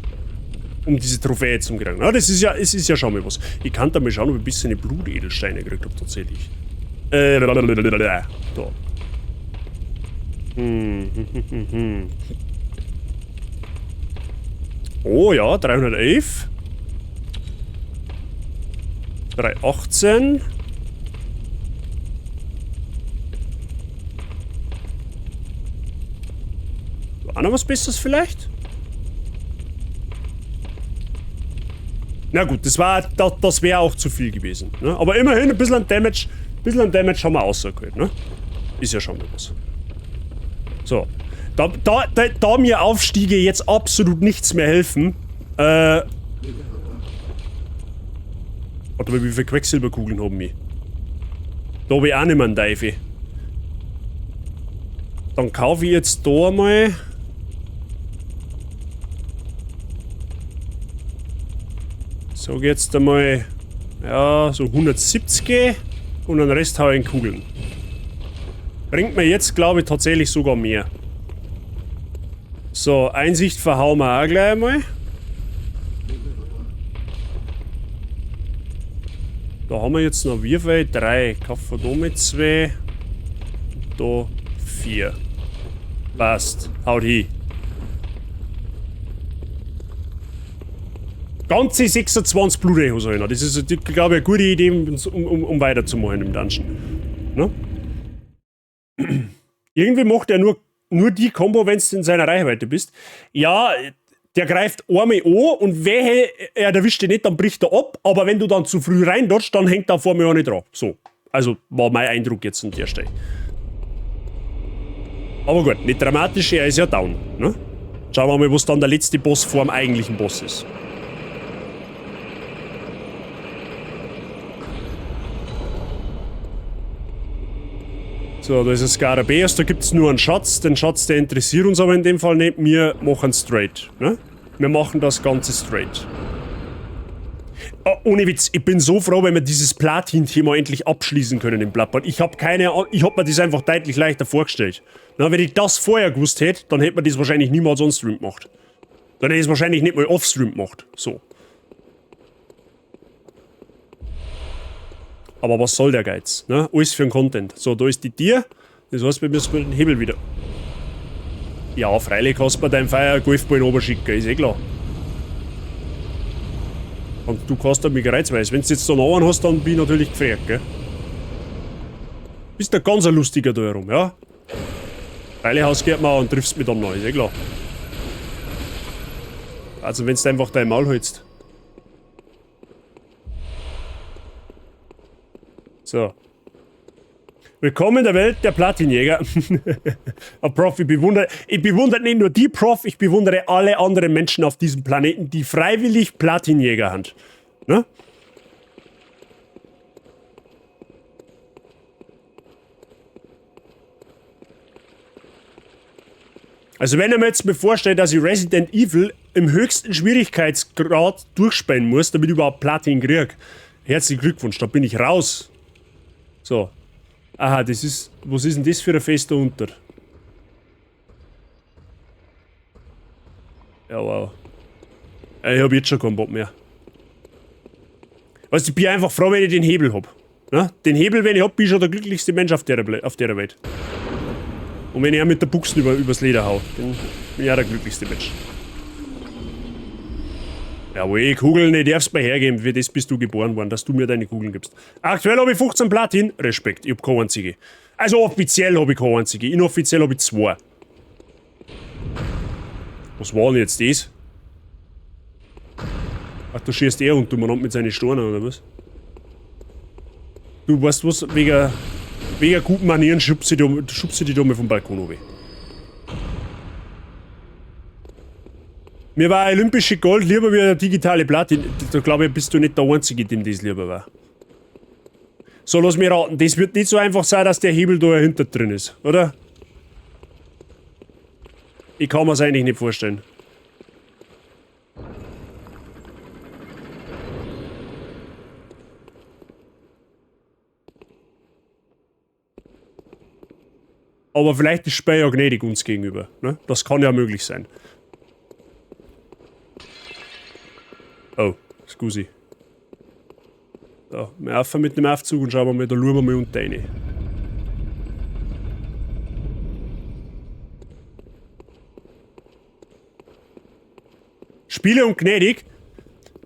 S1: um diese Trophäe zu kriegen. Ja, das ist ja, es ist ja schon mal was. Ich kann da mal schauen, ob ich ein bisschen Blutedelsteine gekriegt hab, tatsächlich. Da. Oh ja, 311. 318. Auch noch was Besseres vielleicht? Na gut, das wäre auch zu viel gewesen. Ne? Aber immerhin ein bisschen an Damage, ein bisschen an Damage haben wir rausgeholt, ne? Ist ja schon mal was. So. Da mir Aufstiege jetzt absolut nichts mehr helfen. Warte mal, wie viele Quecksilberkugeln haben wir? Da hab ich auch nicht mehr einen Teufel. Dann kaufe ich jetzt da mal. Sag jetzt einmal, ja, so 170 und den Rest hau ich in Kugeln. Bringt mir jetzt, glaube ich, tatsächlich sogar mehr. So, Einsicht verhauen wir auch gleich einmal. Da haben wir jetzt noch wie viel? 3. Kaufen wir da mit 2. Und da 4. Passt. Haut hin. Ganze 26 Blutechos habe ich noch. Das ist, glaube ich, eine gute Idee, um weiterzumachen im Dungeon. Ne? Irgendwie macht er nur die Kombo, wenn du in seiner Reichweite bist. Ja, der greift einmal an und wehe, er erwischt dich nicht, dann bricht er ab. Aber wenn du dann zu früh reindatscht, dann hängt er vor mir auch nicht dran. So. Also war mein Eindruck jetzt an der Stelle. Aber gut, nicht dramatisch, er ist ja down. Ne? Schauen wir mal, was dann der letzte Boss vor dem eigentlichen Boss ist. So, da ist ein Skarabäus, da gibt's nur einen Schatz. Den Schatz, der interessiert uns aber in dem Fall nicht. Wir machen straight. Ne? Wir machen das Ganze straight. Oh, ohne Witz, ich bin so froh, wenn wir dieses Platin-Thema endlich abschließen können im Bloodborne. Ich hab keine Ahnung, ich hab mir das einfach deutlich leichter vorgestellt. Na, wenn ich das vorher gewusst hätte, dann hätte man das wahrscheinlich niemals on-stream gemacht. Dann hätte ich es wahrscheinlich nicht mal off-stream gemacht. So. Aber was soll der Geiz? Ne? Alles für den Content. So, da ist die Tier. Das heißt, wir müssen den Hebel wieder. Ja, freilich kannst du bei deinem Feuer Golfball runterschicken, ist eh klar. Und du kannst mich kreuzweise. Wenn du jetzt da noch einen hast, dann bin ich natürlich gefragt, gell? Bist ein ganz ein lustiger da herum, ja? Freilich hast du mal und triffst mich dann noch, ist eh klar. Also, wenn du einfach dein Maul hältst. So. Willkommen in der Welt der Platinjäger. Prof, ich bewundere nicht nur die Prof, ich bewundere alle anderen Menschen auf diesem Planeten, die freiwillig Platinjäger sind. Ne? Also wenn ich mir jetzt mir vorstelle, dass ich Resident Evil im höchsten Schwierigkeitsgrad durchspielen muss, damit ich überhaupt Platin kriege. Herzlichen Glückwunsch, da bin ich raus. So. Aha, das ist... Was ist denn das für ein Fest da unter? Ja, wow. Ich hab jetzt schon keinen Bock mehr. Weißt du, ich bin einfach froh, wenn ich den Hebel hab. Ne? Den Hebel, wenn ich hab, bin ich schon der glücklichste Mensch auf der Welt. Und wenn ich auch mit der Buchse übers Leder hau, dann bin ich auch der glücklichste Mensch. Jawohl, Kugeln, ich darf's mir hergeben, für das bist du geboren worden, dass du mir deine Kugeln gibst. Aktuell habe ich 15 Platin, Respekt, ich hab keine einzige. Also offiziell habe ich keine einzige, inoffiziell habe ich 2. Was war denn jetzt das? Ach, du schießt er und du mit seinen Steinen, oder was? Du weißt was, wegen guten Manieren schubst du die da mal vom Balkon runter. Mir war olympische Gold lieber wie eine digitale Platin. Da glaube ich, bist du nicht der Einzige, dem das lieber war. So, lass mich raten. Das wird nicht so einfach sein, dass der Hebel da hinter drin ist, oder? Ich kann mir's eigentlich nicht vorstellen. Aber vielleicht ist Spiel ja gnädig uns gegenüber. Ne? Das kann ja möglich sein. Oh, scusi. So, wir auf mit dem Aufzug und schauen wir mal, da schauen wir mal unten rein. Spiele und gnädig?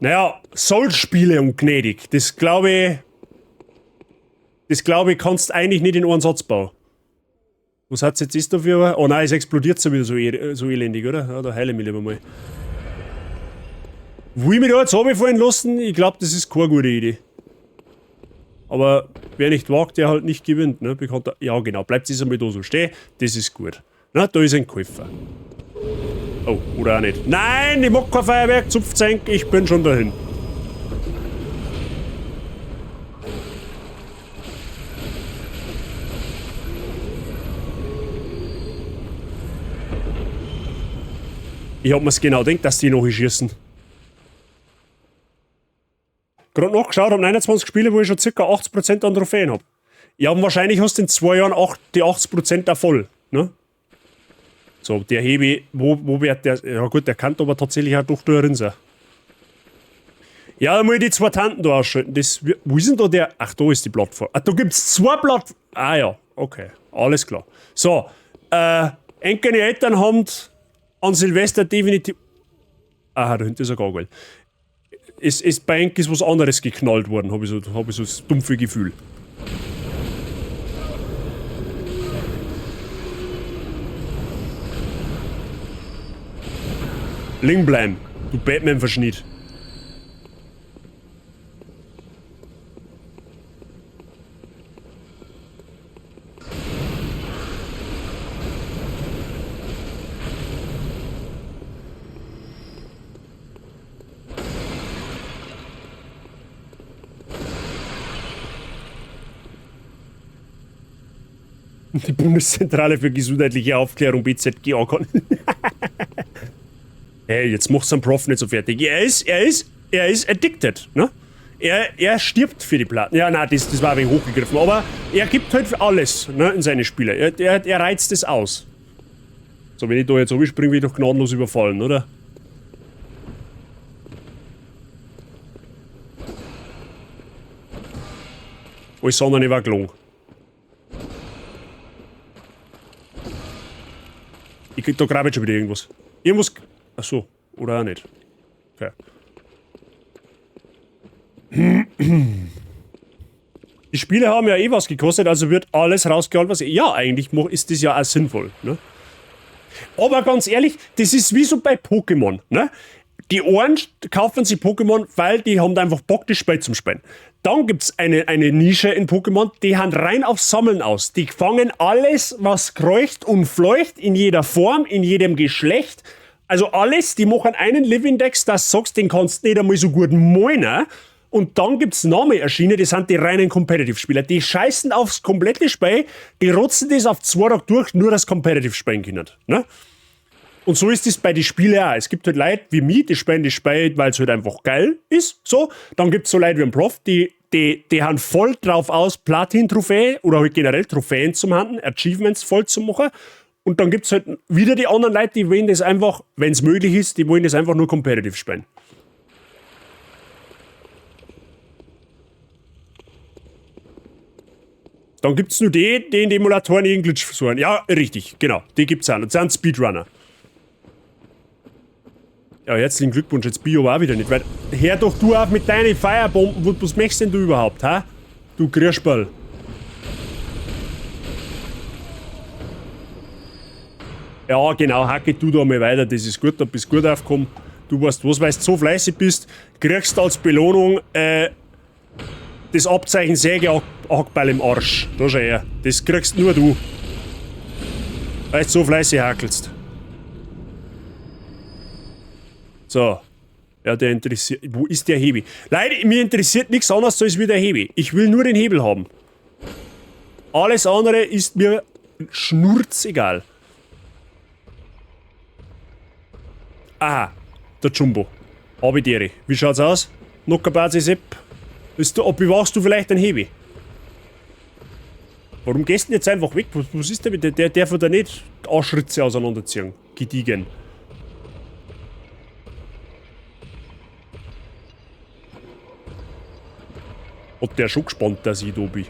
S1: Naja, Souls-Spiele und gnädig. Das glaube ich, kannst du eigentlich nicht in einen Satz bauen. Was hat's jetzt ist dafür? Oh nein, es explodiert so wieder so elendig, oder? Ja, da heile ich mich lieber mal. Will ich mich da jetzt runterfallen lassen? Ich glaube, das ist keine gute Idee. Aber wer nicht wagt, der halt nicht gewinnt, ne? Bekannter. Ja, genau, bleibt es einmal da so stehen. Das ist gut. Na, da ist ein Käufer. Oh, oder auch nicht. Nein, ich mag kein Feuerwerk, Zupfzenk, ich bin schon dahin. Ich hab mir's genau gedacht, dass die noch schießen. Gerade nachgeschaut, hab 29 Spiele, wo ich schon ca. 80% an Trophäen hab. Ja, und wahrscheinlich hast du in 2 Jahren die 80% da voll, ne? So, der Hebi, wo wird der. Ja gut, der kann aber tatsächlich auch doch da drin sein. Ja, da muss ich die 2 Tanten da ausschalten. Das, wo ist denn da der? Ach, da ist die Plattform. Ah, da gibt's 2 Plattformen. Ah ja, okay. Alles klar. So, Enkel Eltern haben an Silvester definitiv. Aha, da hinten ist ein Gargoyle. Es ist bei Enkel was anderes geknallt worden, hab ich so das dumpfe Gefühl. Liegen bleiben, du Batman-Verschnitt. Die Bundeszentrale für gesundheitliche Aufklärung BZGA kann. Hey, jetzt macht's einen Prof nicht so fertig. Er ist addicted, ne? Er stirbt für die Platten. Ja, nein, das war ein wenig hochgegriffen, aber er gibt halt alles, ne, in seine Spiele. Er reizt es aus. So, wenn ich da jetzt runterspringe, bin ich doch gnadenlos überfallen, oder? Alles andere war gelungen. Ich krieg da grabe ich schon wieder irgendwas. Irgendwas. Ach so, oder auch nicht. Okay. Die Spiele haben ja eh was gekostet, also wird alles rausgeholt, was. Ja, eigentlich ist das ja auch sinnvoll, ne? Aber ganz ehrlich, das ist wie so bei Pokémon, ne? Die einen kaufen sich Pokémon, weil die haben da einfach Bock, das Spiel zum Spielen. Dann gibt's eine Nische in Pokémon, die haben rein auf Sammeln aus. Die fangen alles, was kreucht und fleucht, in jeder Form, in jedem Geschlecht. Also alles, die machen einen Living-Dex, dass du sagst, den kannst du nicht einmal so gut malen. Und dann gibt's noch mehr Schiene, das sind die reinen Competitive-Spieler. Die scheißen aufs komplette Spiel, die rotzen das auf 2 Tage durch, nur das Competitive spielen können. Ne? Und so ist es bei den Spielen auch. Es gibt halt Leute wie mich, die spielen das Spiel, weil es halt einfach geil ist. So. Dann gibt's so Leute wie ein Prof, die haben voll drauf aus, Platin-Trophäe oder halt generell Trophäen zum Handen, Achievements voll zu machen. Und dann gibt's halt wieder die anderen Leute, die wollen das einfach, wenn's möglich ist, die wollen das einfach nur competitive spielen. Dann gibt's nur die, die in den Emulatoren jeden Glitch versuchen. Ja, richtig, genau. Die gibt's auch. Das sind Speedrunner. Ja, herzlichen Glückwunsch, jetzt Bio auch wieder nicht. Weil, hör doch du auf mit deinen Feierbomben. Was möchtest denn du überhaupt, ha? Du Grieschball. Ja, genau, hacke du da mal weiter, das ist gut, da bist du gut aufgekommen. Du weißt was, weil du so fleißig bist, kriegst als Belohnung Das Abzeichen Sägehackbeil im Arsch. Da schau her. Das kriegst nur du. Weil du so fleißig hakelst. So. Ja, der interessiert. Wo ist der Hebel? Leute, mir interessiert nichts anderes als wie der Hebel. Ich will nur den Hebel haben. Alles andere ist mir schnurzegal. Aha, der Jumbo. Habe. Wie schaut's aus? Nockerbazi Sepp? Bist du, bewachst du vielleicht den Hebel? Warum gehst du denn jetzt einfach weg? Was ist denn mit der? Der darf da nicht Arschritze auseinanderziehen. Gediegen. Hat der schon gespannt, dass ich da bin.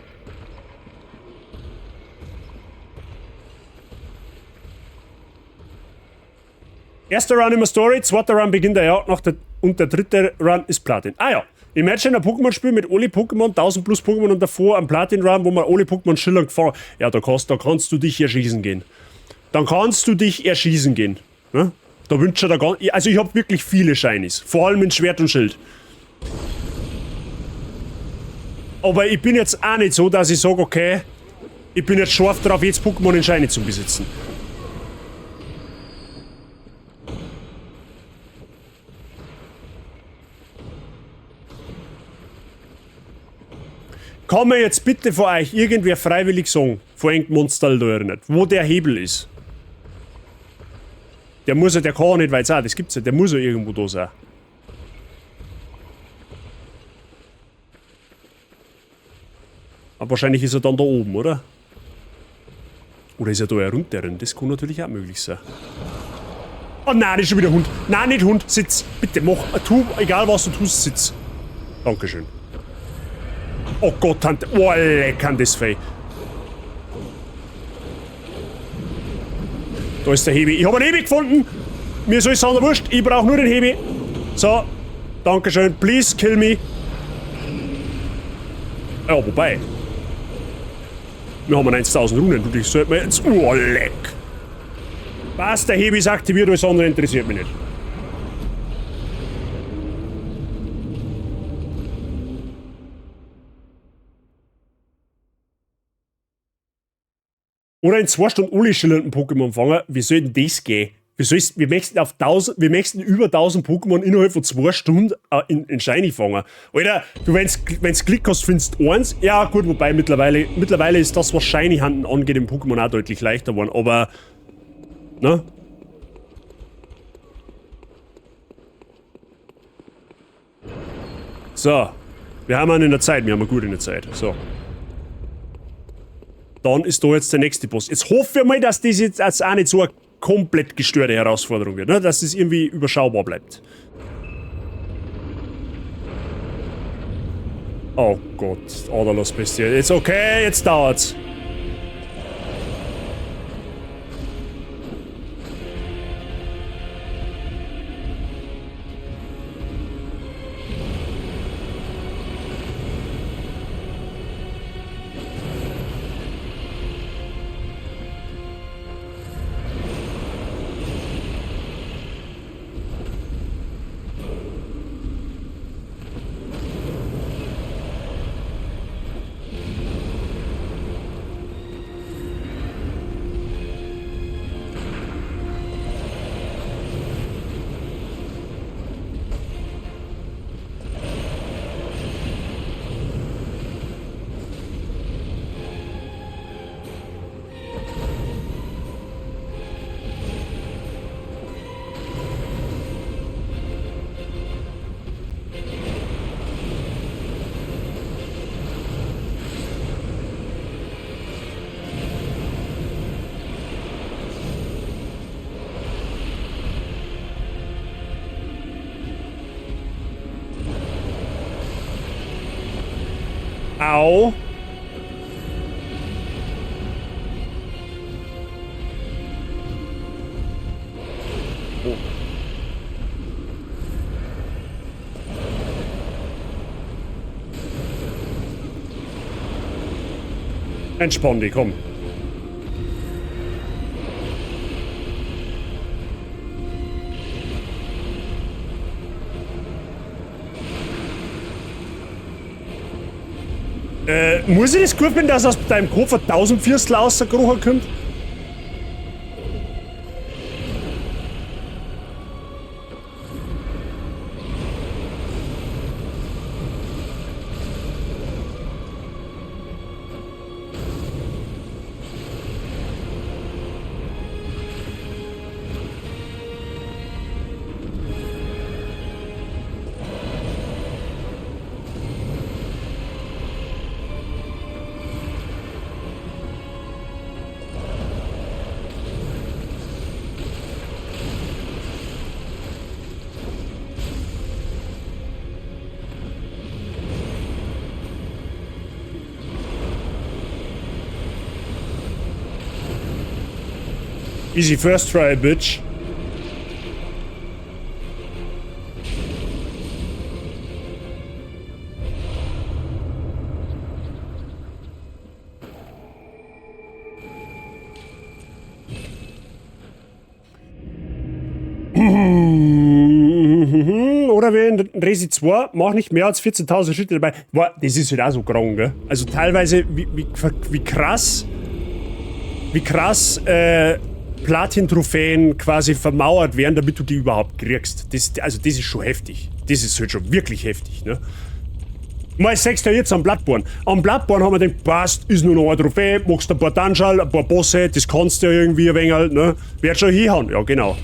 S1: Erster Run immer Story, zweiter Run beginnt der Jagd nach der, und der dritte Run ist Platin. Ah ja, imagine ein Pokémon-Spiel mit alle Pokémon, 1000 plus Pokémon und davor ein Platin-Run, wo man alle Pokémon schillern gefangen. Ja, da kannst du dich erschießen gehen. Dann kannst du dich erschießen gehen. Ne? Da wünscht er da gar, also ich hab wirklich viele Shinies, vor allem in Schwert und Schild. Aber ich bin jetzt auch nicht so, dass ich sag, okay, ich bin jetzt scharf drauf, jetzt Pokémon in Shiny zu besitzen. Kann mir jetzt bitte von euch irgendwer freiwillig sagen, von irgendeinem Monster da erinnert, wo der Hebel ist? Der muss ja, der kann ja nicht weit sein, das gibt's ja, der muss ja irgendwo da sein. Aber wahrscheinlich ist er dann da oben, oder? Oder ist er da herunter? Das kann natürlich auch möglich sein. Oh nein, das ist schon wieder Hund. Nein, nicht Hund, sitz. Bitte mach, tu, egal was du tust, sitz. Dankeschön. Oh Gott, Tante. Oh, leck an das Vieh. Da ist der Hebi. Ich hab einen Hebi gefunden. Mir ist alles andere wurscht. Ich brauch nur den Hebi. So. Dankeschön. Please kill me. Ja, wobei. Wir haben 1000 Runen. Du, das sollte man jetzt. Oh, leck. Was, der Hebi ist aktiviert, alles andere interessiert mich nicht. Oder in 2 Stunden alle schillernden Pokémon fangen. Wie soll denn das gehen? Wie soll's, wir möchten auf 1000, wir möchten über 1000 Pokémon innerhalb von 2 Stunden in Shiny fangen. Alter, du, wenn's Glück hast, findest du eins. Ja, gut, wobei mittlerweile ist das, was Shiny Hunten angeht, im Pokémon auch deutlich leichter geworden, aber, ne? So. Wir haben einen in der Zeit, wir haben gut in der Zeit. So. Dann ist da jetzt der nächste Boss. Jetzt hoffen wir mal, dass das jetzt auch nicht so eine komplett gestörte Herausforderung wird, ne? Dass es irgendwie überschaubar bleibt. Oh Gott, Aderlass Bestie. Jetzt okay, jetzt dauert's. Au. Oh. Entspann dich, komm. Muss ich das gut finden, dass aus deinem Kopf ein Tausendvierstel rausgekrochen kommt? Easy first try, bitch. Oder wie in Resi 2, mach nicht mehr als 14.000 Schritte dabei. Boah, das ist halt auch so krank, gell? Also teilweise, wie krass Platin-Trophäen quasi vermauert werden, damit du die überhaupt kriegst. Also das ist schon heftig. Das ist halt schon wirklich heftig, ne? Mal sechst ja jetzt am Bloodborne. Am Bloodborne haben wir gedacht, passt, ist nur noch eine Trophäe, machst ein paar Dungeon, ein paar Bosse, das kannst du ja irgendwie ein wenig, halt, ne? Wird schon hinhauen. Ja, genau.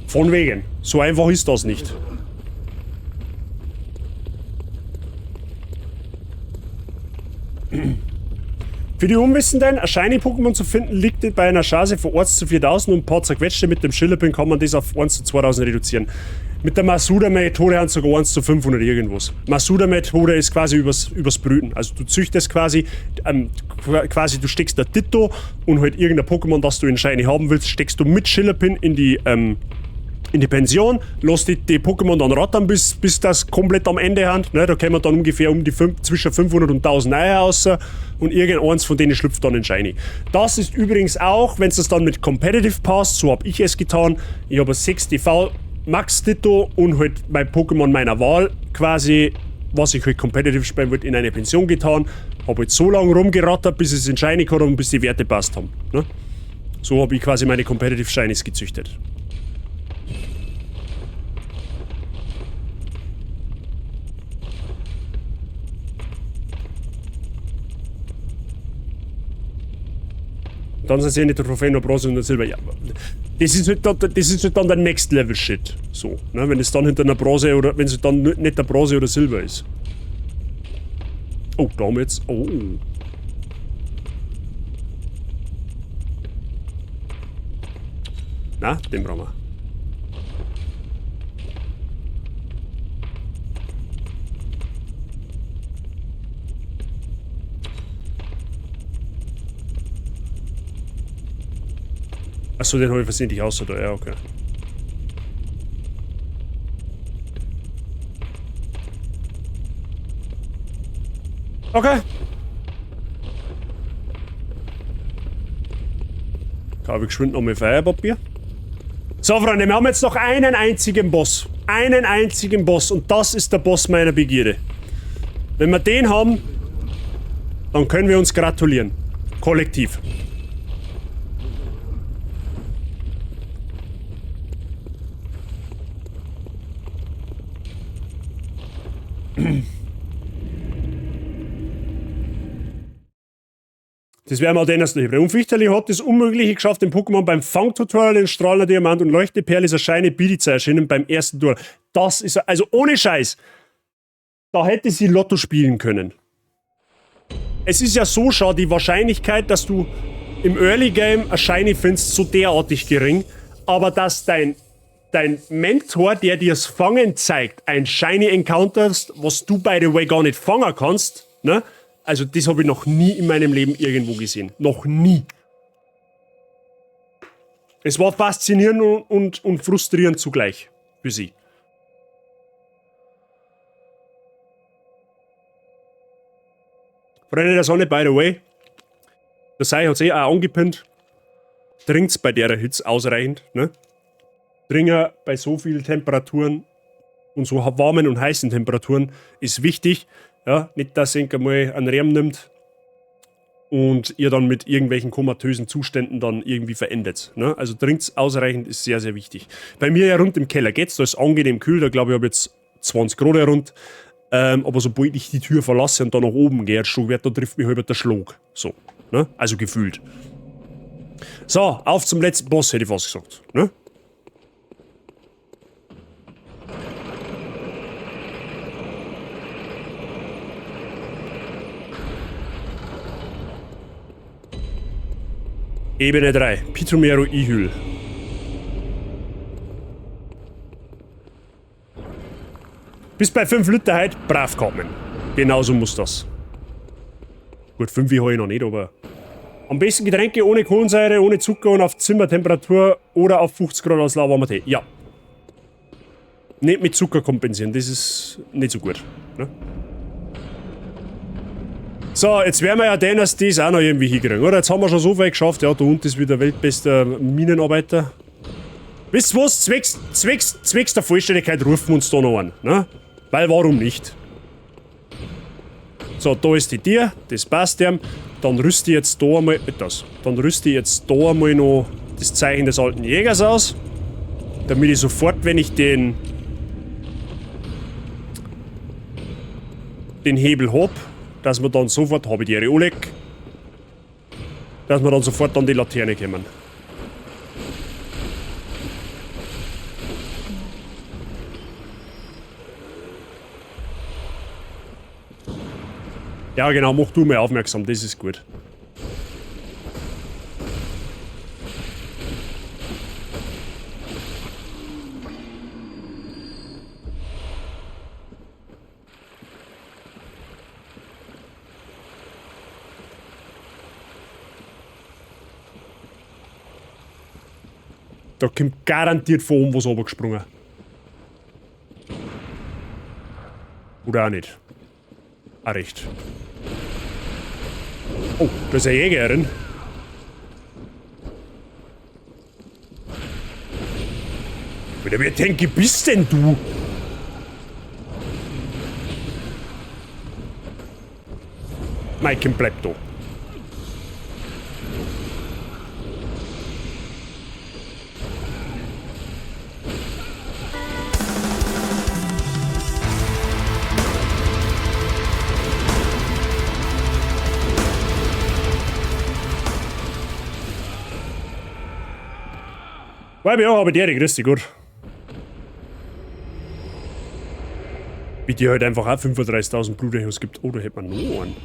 S1: Von wegen. So einfach ist das nicht. Für die Unwissenden, ein Shiny-Pokémon zu finden, liegt bei einer Chance von 1 zu 4000 und ein paar zerquetschte mit dem Schillerpin kann man das auf 1 zu 2000 reduzieren. Mit der Masuda-Methode haben sogar 1 zu 500 irgendwas. Masuda-Methode ist quasi übers Brüten. Also du züchtest quasi du steckst der Ditto und halt irgendein Pokémon, das du in Shiny haben willst, steckst du mit Schillerpin in die Pension, lass die Pokémon dann rattern, bis das komplett am Ende haben. Ne, da kommen dann ungefähr um die fünf, zwischen 500 und 1000 Eier raus und irgendeins von denen schlüpft dann in Shiny. Das ist übrigens auch, wenn es das dann mit Competitive passt, so habe ich es getan. Ich habe ein 6 IV Max Ditto und halt mein Pokémon meiner Wahl quasi, was ich halt competitive spielen wollte, in eine Pension getan. Habe halt so lange rumgerattert, bis es in Shiny kam und bis die Werte passt haben. Ne? So habe ich quasi meine Competitive Shinies gezüchtet. Dann sind sie nicht Trophäen nur Bronze und Silber. Ja, das ist halt dann der Next Level Shit. So, ne? Wenn es dann hinter einer Bronze oder wenn es dann nicht der Bronze oder Silber ist. Oh, da haben wir jetzt. Oh. Na, den brauchen wir. Achso, den habe ich versehentlich außer da. Ja, okay. Okay. Habe ich geschwind noch mal Feierpapier. So, Freunde, wir haben jetzt noch einen einzigen Boss. Einen einzigen Boss. Und das ist der Boss meiner Begierde. Wenn wir den haben, dann können wir uns gratulieren. Kollektiv. Das werden wir auch den ersten Hebel. Und Fichterli hat das Unmögliche geschafft, dem Pokémon beim Fangtutorial den strahlender Diamant und leuchtende Perle ist eine Shiny Bidiza erschienen beim ersten Duell. Das ist, also ohne Scheiß, da hätte sie Lotto spielen können. Es ist ja so schon die Wahrscheinlichkeit, dass du im Early Game ein Shiny findest, so derartig gering, aber dass dein Mentor, der dir das Fangen zeigt, ein Shiny encounterst, was du by the way gar nicht fangen kannst, ne? Also das habe ich noch nie in meinem Leben irgendwo gesehen. Noch nie. Es war faszinierend und frustrierend zugleich für sie. Freunde der Sonne, by the way, der Sei hat eh auch angepinnt. Trinkt's bei der Hitze ausreichend, ne? Trinker bei so vielen Temperaturen Und so warmen und heißen Temperaturen ist wichtig. Ja, nicht, dass ihr mal einen Rehm nimmt und ihr dann mit irgendwelchen komatösen Zuständen dann irgendwie verendet. Ne? Also trinkt ausreichend, ist sehr, sehr wichtig. Bei mir ja rund im Keller geht's, da ist angenehm kühl, da glaube ich, habe jetzt 20 Grad rund. Aber sobald ich die Tür verlasse und da nach oben gehe, da trifft mich halb der Schlag. So, ne? Also gefühlt. So, auf zum letzten Boss, hätte ich fast gesagt. Ne? Ebene 3, Pitomero Ihyll. Bis bei 5 Liter heute brav kommen. Genauso muss das. Gut, 5 habe ich noch nicht, aber... Am besten Getränke ohne Kohlensäure, ohne Zucker und auf Zimmertemperatur oder auf 50 Grad als lauwarmer Tee. Ja. Nicht mit Zucker kompensieren, das ist nicht so gut. Ne? So, jetzt werden wir ja den, dass das auch noch irgendwie hinkriegen, oder? Jetzt haben wir schon so weit geschafft. Ja, da unten ist wieder weltbester Minenarbeiter. Wisst ihr was? Zwecks der Vollständigkeit rufen wir uns da noch an, ne? Weil warum nicht? So, da ist die Tür, das passt ihm. Dann rüste ich jetzt da einmal, das. Dann rüste ich jetzt da einmal noch das Zeichen des alten Jägers aus. Damit ich sofort, wenn ich den Hebel hab, dass wir dann sofort, hab ich die Oleg, dass wir dann sofort an die Laterne kommen. Ja genau, mach du mal aufmerksam, das ist gut. Da kommt garantiert von oben was runtergesprungen. Oder auch nicht. Auch recht. Oh, da ist eine Jägerin. Alter, wer tanky bist denn du? Maiken bleibt da. Weil ja, aber der, grüß dich, gut. Wie dir halt einfach auch 35.000 Blutechos gibt. Oh, da hätte man noch einen.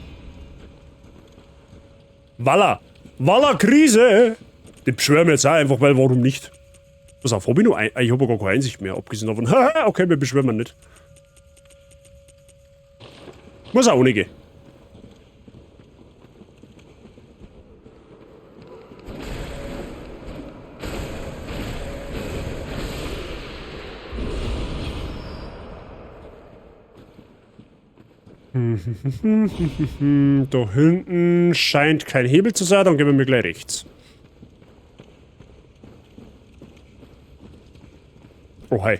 S1: Walla! Walla Krise! Den beschwören wir jetzt auch einfach, weil warum nicht? Pass auf, hab ich noch ein. Ich hab ja gar keine Einsicht mehr, abgesehen davon. Haha, okay, wir beschwören wir nicht. Muss auch ohne gehen. Da hinten scheint kein Hebel zu sein, dann gehen wir mir gleich rechts. Oh, hi.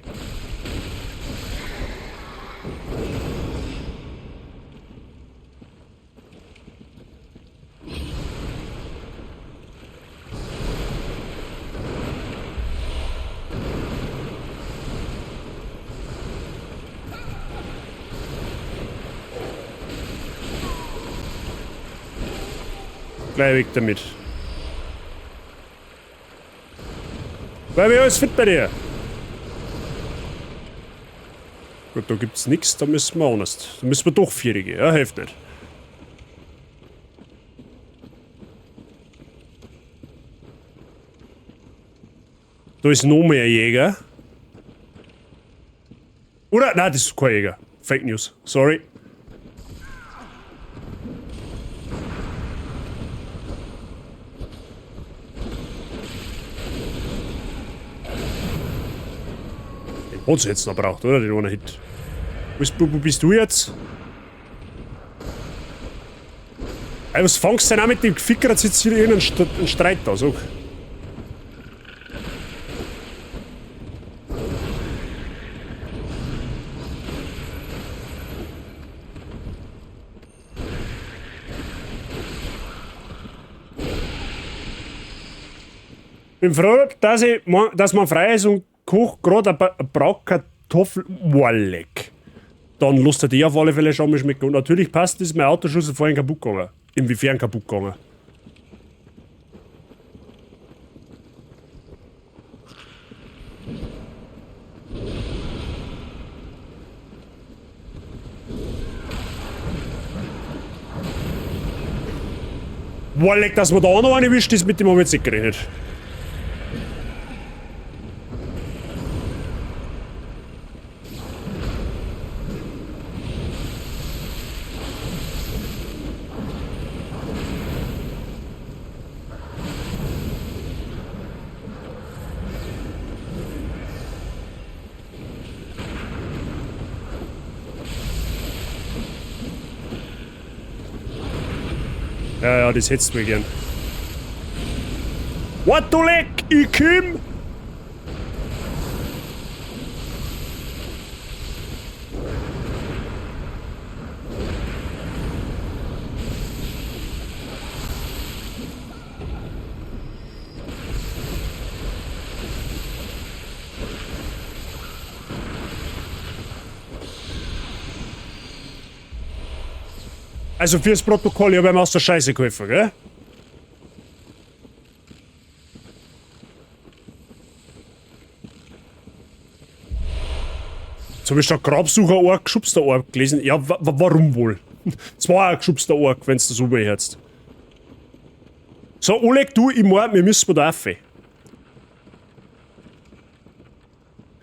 S1: Gleich weg damit. Weil wir alles fit bei dir. Gut, da gibt's nix, da müssen wir anders. Da müssen wir doch vierige, ja, hilft nicht. Da ist noch mehr Jäger. Oder? Nein, das ist kein Jäger. Fake News. Sorry. Den hat's jetzt noch braucht, oder? Den einen Hit. Wo bist du jetzt? Ey, was fangst du denn auch mit dem Ficker jetzt hier irgendeinen Streit da, sag? Bin froh, dass man frei ist und kocht gerade ein Bratkartoffel. Boah, leck. Dann lasst er die auf alle Fälle schon mal schmecken. Und natürlich passt, ist mein Autoschlüssel vorhin kaputt gegangen. Inwiefern kaputt gegangen? Boah, leck, dass man da auch noch eine erwischt, ist mit dem hab ich jetzt nicht gerechnet. Ja, ja, das hättest du mir gern. What du leck, ich komm! Also fürs Protokoll, ich hab ihm aus der Scheiße geholfen, gell? Jetzt hab ich da Grabsucher Ork, geschubster Ork gelesen. Ja, warum wohl? Es war auch ein geschubster Ork, wenn's das so hörst. So, Oleg, du, ich mein, wir müssen da rauf.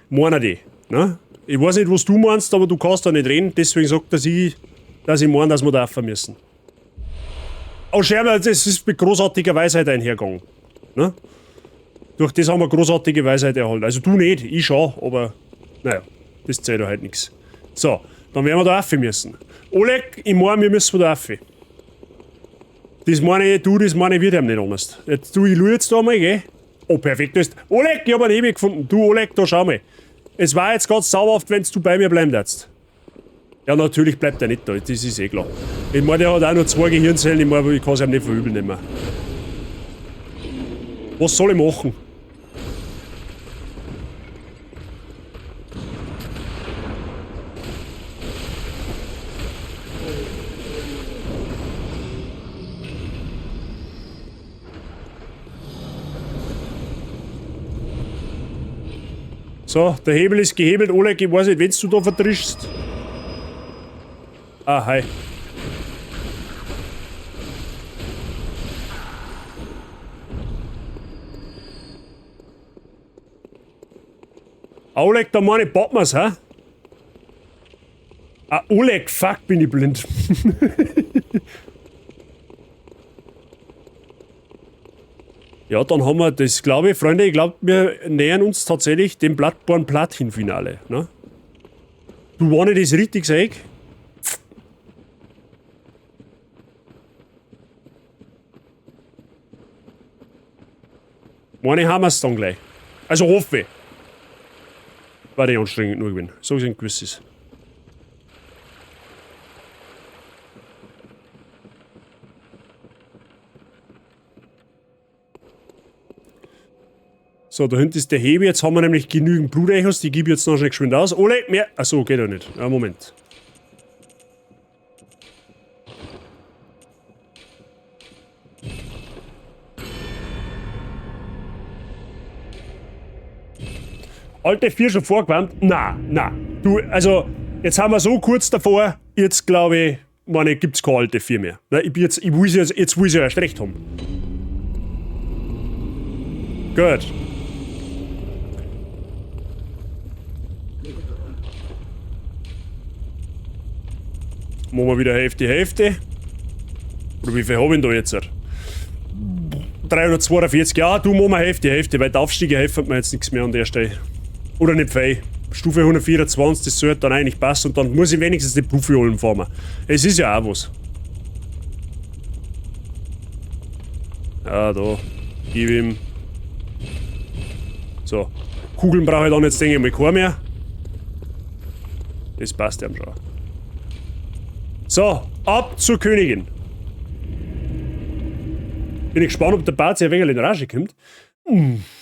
S1: Meiner die, ne? Ich weiß nicht, was du meinst, aber du kannst da nicht reden, deswegen sagt er sie, dass ich meine, dass wir da rauf müssen. Oh, Schermer, das ist mit großartiger Weisheit einhergegangen. Ne? Durch das haben wir großartige Weisheit erhalten. Also du nicht, ich schon, aber naja, das zählt ja halt nix. So, dann werden wir da rauf müssen. Oleg, ich meine, wir müssen da rauf. Das meine ich, du, das meine ich, wird ihm nicht anders. Jetzt, du, ich schau jetzt da mal, gell? Oh, perfekt, das ist. Oleg, ich hab einen Hebel gefunden. Du, Oleg, da schau mal. Es war jetzt ganz sauerhaft, wenn du bei mir bleiben würdest. Ja, natürlich bleibt er nicht da, das ist eh klar. Ich meine, der hat auch nur 2 Gehirnzellen, ich meine, ich kann's ihm nicht verübeln nehmen. Was soll ich machen? So, der Hebel ist gehebelt. Oleg, ich weiß nicht, wenn du da vertrischst. Ah, hi. Oleg, da meine ich, baut man's, hä? Ah, Oleg, fuck, bin ich blind. Ja, dann haben wir das, glaube ich, Freunde, ich glaub, wir nähern uns tatsächlich dem Bloodborne Platin-Finale, ne? Du, wenn ich das richtig seh? Meine haben wir's dann gleich. Also hoffe ich. War die anstrengend nur gewesen. So sind gewisses. So, da hinten ist der Hebel. Jetzt haben wir nämlich genügend Blutechos. Die gebe ich jetzt noch schnell geschwind aus. Ole, mehr. Achso, geht ja nicht. Ja, Moment. Alte 4 schon vorgewarnt? Na, na. Du, also, jetzt haben wir so kurz davor. Jetzt glaube ich, meine, gibt's keine alte 4 mehr. Na, ich bin jetzt, ich will sie jetzt, jetzt will ich sie erst recht haben. Gut. Machen wir wieder Hälfte, Hälfte. Oder wie viel hab ich denn da jetzt? 342, ja, du machen wir Hälfte, Hälfte, weil die Aufstiege helfen mir jetzt nichts mehr an der Stelle. Oder nicht viel. Stufe 124, das sollte dann eigentlich passen und dann muss ich wenigstens die Profi holen fahren. Es ist ja auch was. Ja, da. Gib ihm. So. Kugeln brauche ich dann jetzt, denke ich mal, kein mehr. Das passt ja schon. So, ab zur Königin. Bin ich gespannt, ob der Bart sich ein wenig in Rage kommt.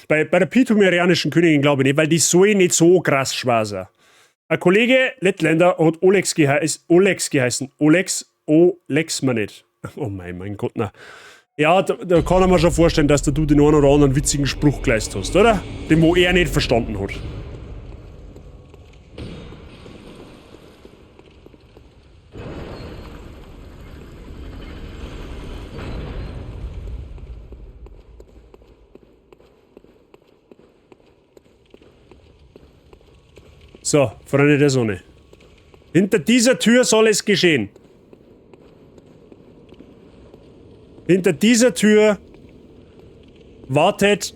S1: Bei der Pitumerianischen Königin glaube ich nicht, weil die soll nicht so krass schwer sein. Ein Kollege Lettländer hat Olex, gehe Olex geheißen. Olex, Olex man nicht. Oh mein Gott, na. Ja, da kann ich mir schon vorstellen, dass du den einen oder anderen witzigen Spruch geleistet hast, oder? Den, wo er nicht verstanden hat. So, Freunde der Sonne. Hinter dieser Tür soll es geschehen. Hinter dieser Tür wartet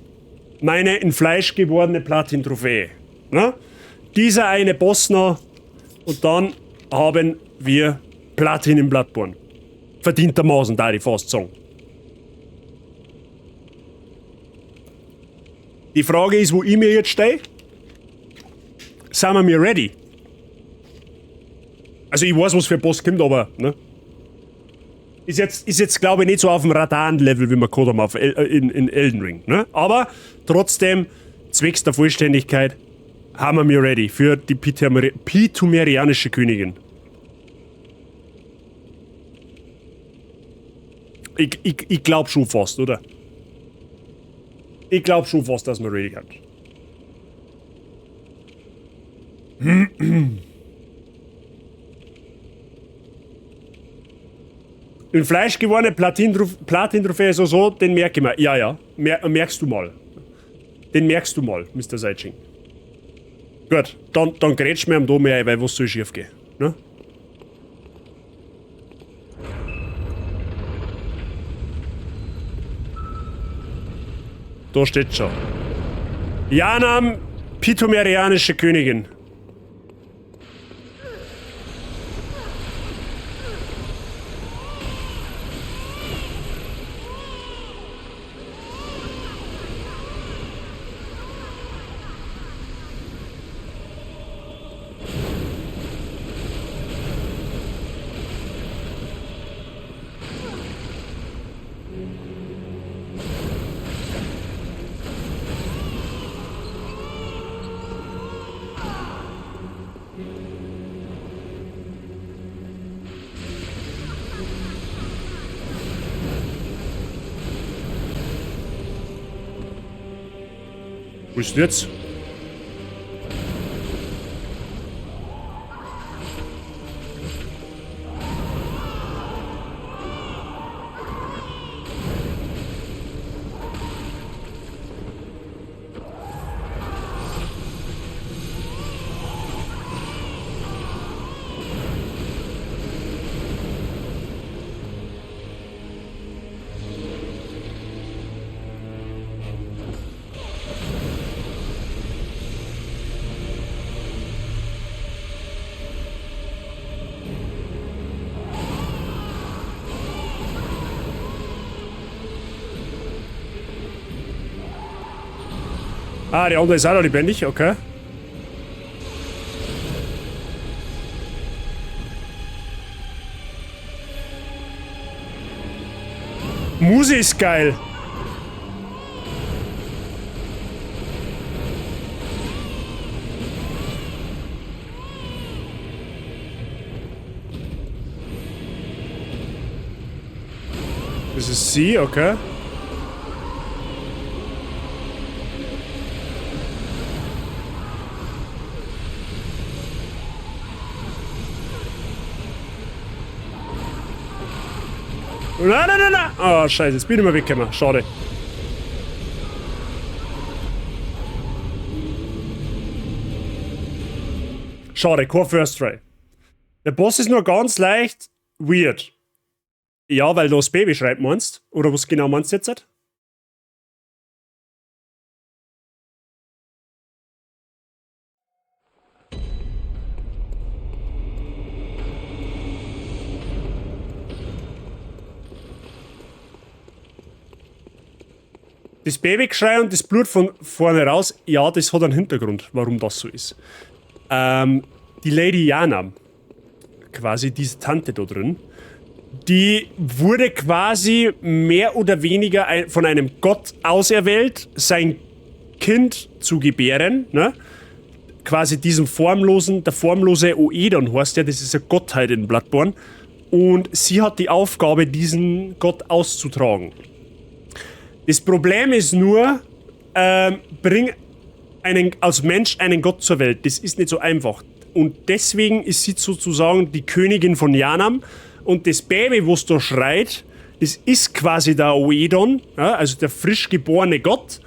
S1: meine in Fleisch gewordene Platin-Trophäe. Ne? Dieser eine Boss noch und dann haben wir Platin im Bloodborne. Verdientermaßen, da ich fast sagen. Die Frage ist, wo ich mir jetzt stehe. Sind wir mir ready? Also ich weiß, was für ein Boss kommt, aber... Ne? Ist jetzt glaube ich, nicht so auf dem Radahn-Level, wie wir gehabt haben auf in Elden Ring. Ne? Aber trotzdem, zwecks der Vollständigkeit, haben wir mir ready für die Pitumerianische Königin. Ich glaub schon fast, oder? Ich glaub schon fast, dass wir ready sind. In Fleisch gewordene Platin-Trophäe ist so, den merke ich mir. Ja, ja, merkst du mal. Den merkst du mal, Mr. Seitsching. Gut, dann grätsch mir am Dom ein, weil was soll schief gehen? Ne? Da steht schon. Yharnam, Pitumerianische Königin. Wo ist denn jetzt? Ah, der andere ist auch noch lebendig, okay. Muse ist geil. Das ist sie, okay. Nein, nein, nein, nein! Oh, scheiße, jetzt bin ich mal weggekommen. Schade. Schade, kein First Try. Der Boss ist nur ganz leicht weird. Ja, weil du das Baby schreibt, meinst? Oder was genau meinst du jetzt? Das Babygeschrei und das Blut von vorne raus, ja, das hat einen Hintergrund, warum das so ist. Die Lady Yharnam, quasi diese Tante da drin, Die wurde quasi mehr oder weniger von einem Gott auserwählt, sein Kind zu gebären, ne? Quasi diesem formlosen, der formlose Oedon heißt ja, das ist eine Gottheit in Bloodborne. Und sie hat die Aufgabe, diesen Gott auszutragen. Das Problem ist nur, bring als Mensch einen Gott zur Welt. Das ist nicht so einfach. Und deswegen ist sie sozusagen die Königin von Yharnam. Und das Baby, was da schreit, das ist quasi der Oedon, ja, also der frisch geborene Gott.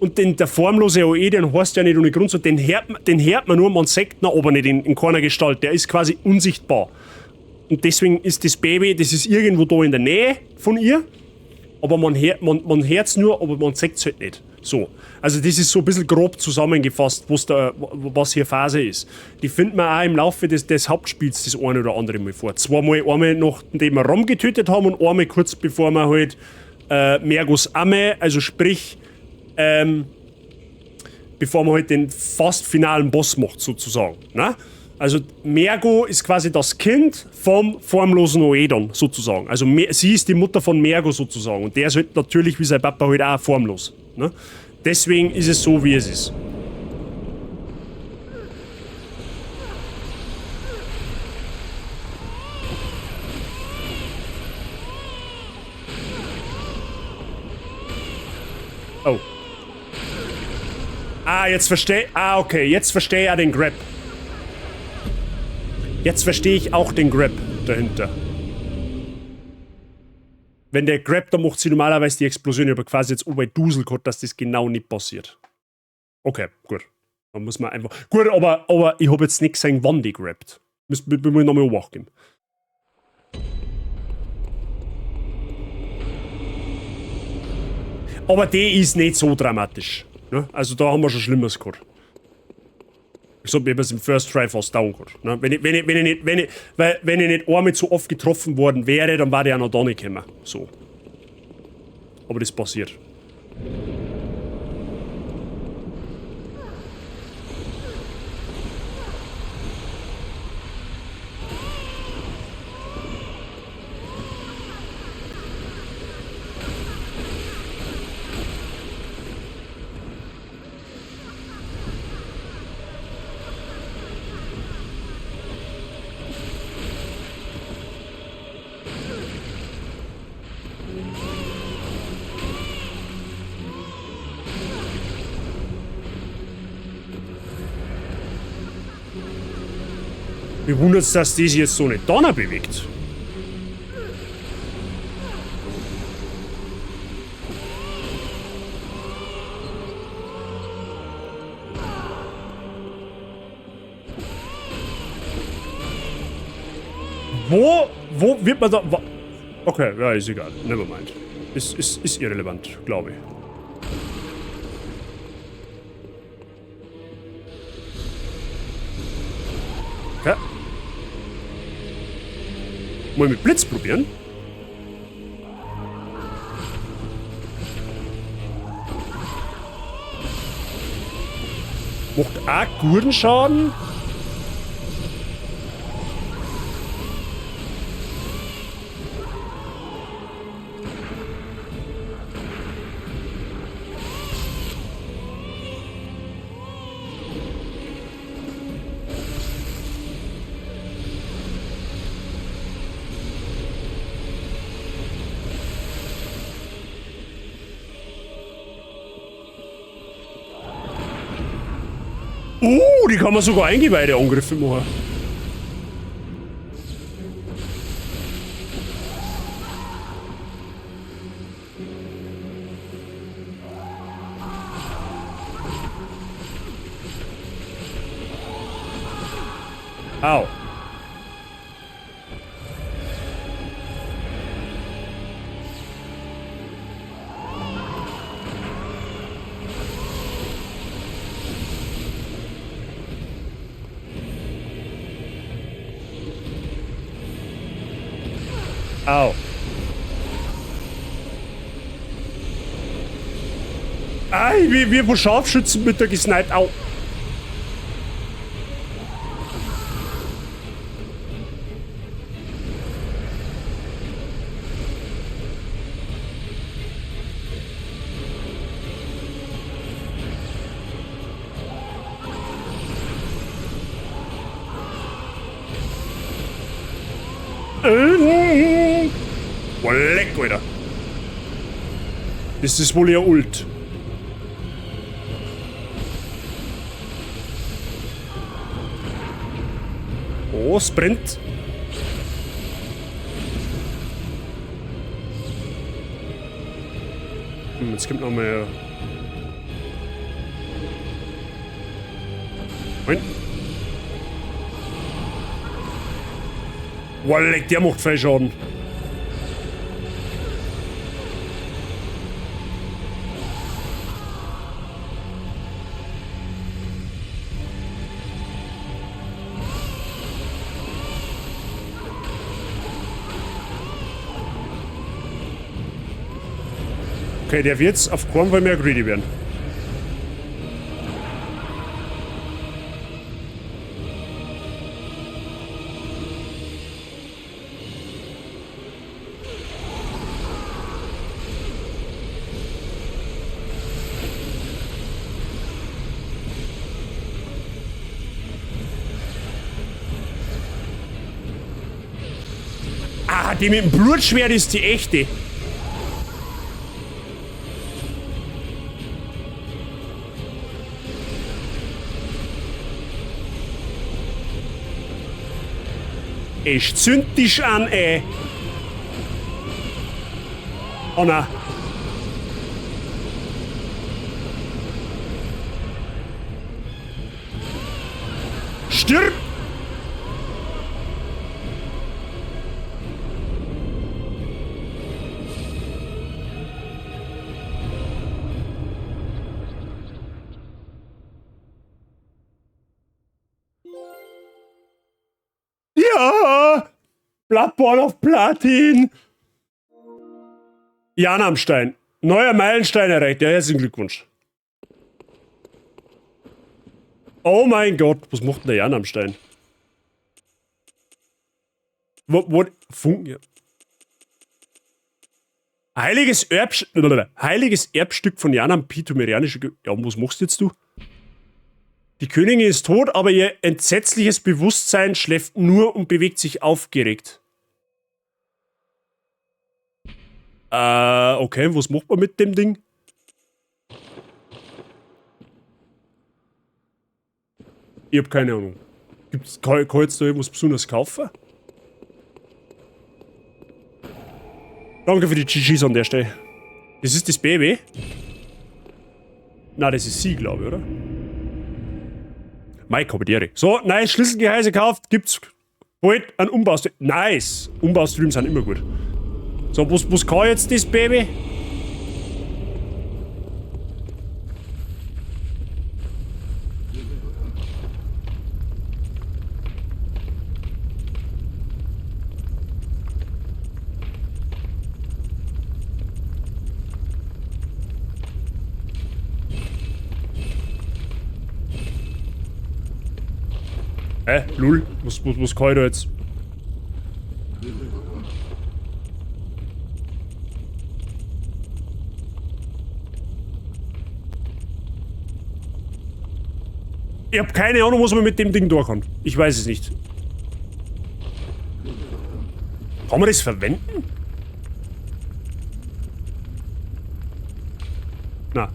S1: Und der formlose Oedon heißt ja nicht ohne Grund so, den hört man nur, man sieht ihn aber nicht in keiner Gestalt. Der ist quasi unsichtbar. Und deswegen ist das Baby, das ist irgendwo da in der Nähe von ihr, aber man hört's nur, aber man sieht's halt nicht. So. Also das ist so ein bisschen grob zusammengefasst, was hier Phase ist. Die findet man auch im Laufe des Hauptspiels das eine oder andere Mal vor. Zweimal, einmal nachdem wir Rom getötet haben und einmal kurz bevor wir halt Mergos Amme, also sprich, bevor man halt den fast finalen Boss macht, sozusagen. Ne? Also Mergo ist quasi das Kind vom formlosen Oedon, sozusagen. Also sie ist die Mutter von Mergo, sozusagen. Und der ist halt natürlich wie sein Papa halt auch formlos. Ne? Deswegen ist es so, wie es ist. Oh. Ah, jetzt versteh-, ah, okay, jetzt verstehe ich auch den Grab. Jetzt verstehe ich auch den Grab dahinter. Wenn der Grab, da macht sie normalerweise die Explosion, aber quasi jetzt ober Dusel gehabt, dass das genau nicht passiert. Okay, gut. Dann muss man einfach. Gut, aber ich hab jetzt nicht gesehen, wann die grabt. Müssen wir nochmal Obacht geben. Aber die ist nicht so dramatisch. Ne? Also da haben wir schon Schlimmeres gehabt. Ich sag mir, ich hab's im First Try fast down gehabt. Ne? Wenn ich, wenn ich, wenn ich nicht, wenn ich, weil, wenn ich nicht einmal zu oft getroffen worden wäre, dann war der auch noch da nicht gekommen. So. Aber das passiert. Mich wundert's, dass die sich jetzt so nicht da bewegt. Wo wird man da, okay, ja, ist egal. Never mind. Ist irrelevant, glaube ich. Okay. Mal mit Blitz probieren. Macht auch guten Schaden. Die kann man sogar Eingeweide Angriffe machen. Au. Au. Ei, wie von Scharfschützen mit der gesniped. Au. Boah, leck, Alter. Das ist wohl ja Ult. Oh, es brennt. Jetzt kommt noch mehr. Moin. Boah, leck, der macht viel Schaden. Okay, der wird jetzt auf keinen Fall mehr greedy werden. Ah, die mit dem Blutschwert ist die echte. Ich zünd dich an, ey. Oh na. Stirb! Ja! Bloodborne auf Platin! Jan am Stein. Neuer Meilenstein erreicht. Ja, herzlichen Glückwunsch. Oh mein Gott, was macht denn der Jan am Stein? Wo, Funken, ja. Heiliges Erbstück von Jan am Pitomerianische. Ja, und was machst jetzt du? Die Königin ist tot, aber ihr entsetzliches Bewusstsein schläft nur und bewegt sich aufgeregt. Okay, was macht man mit dem Ding? Ich hab keine Ahnung. Gibt's, kann ich jetzt da irgendwas Besonderes kaufen? Danke für die GGs an der Stelle. Das ist das Baby? Na, das ist sie, glaube ich, oder? Mike, hab ich die Ehre. So, nice, Schlüsselgehäuse gekauft. Gibt's bald einen Umbaustream. Nice! Umbaustreams sind immer gut. So, was kann jetzt das Baby? Hä? Lul? Was kann ich da jetzt? Ich hab keine Ahnung, was man mit dem Ding durch kann. Ich weiß es nicht. Kann man das verwenden? Na.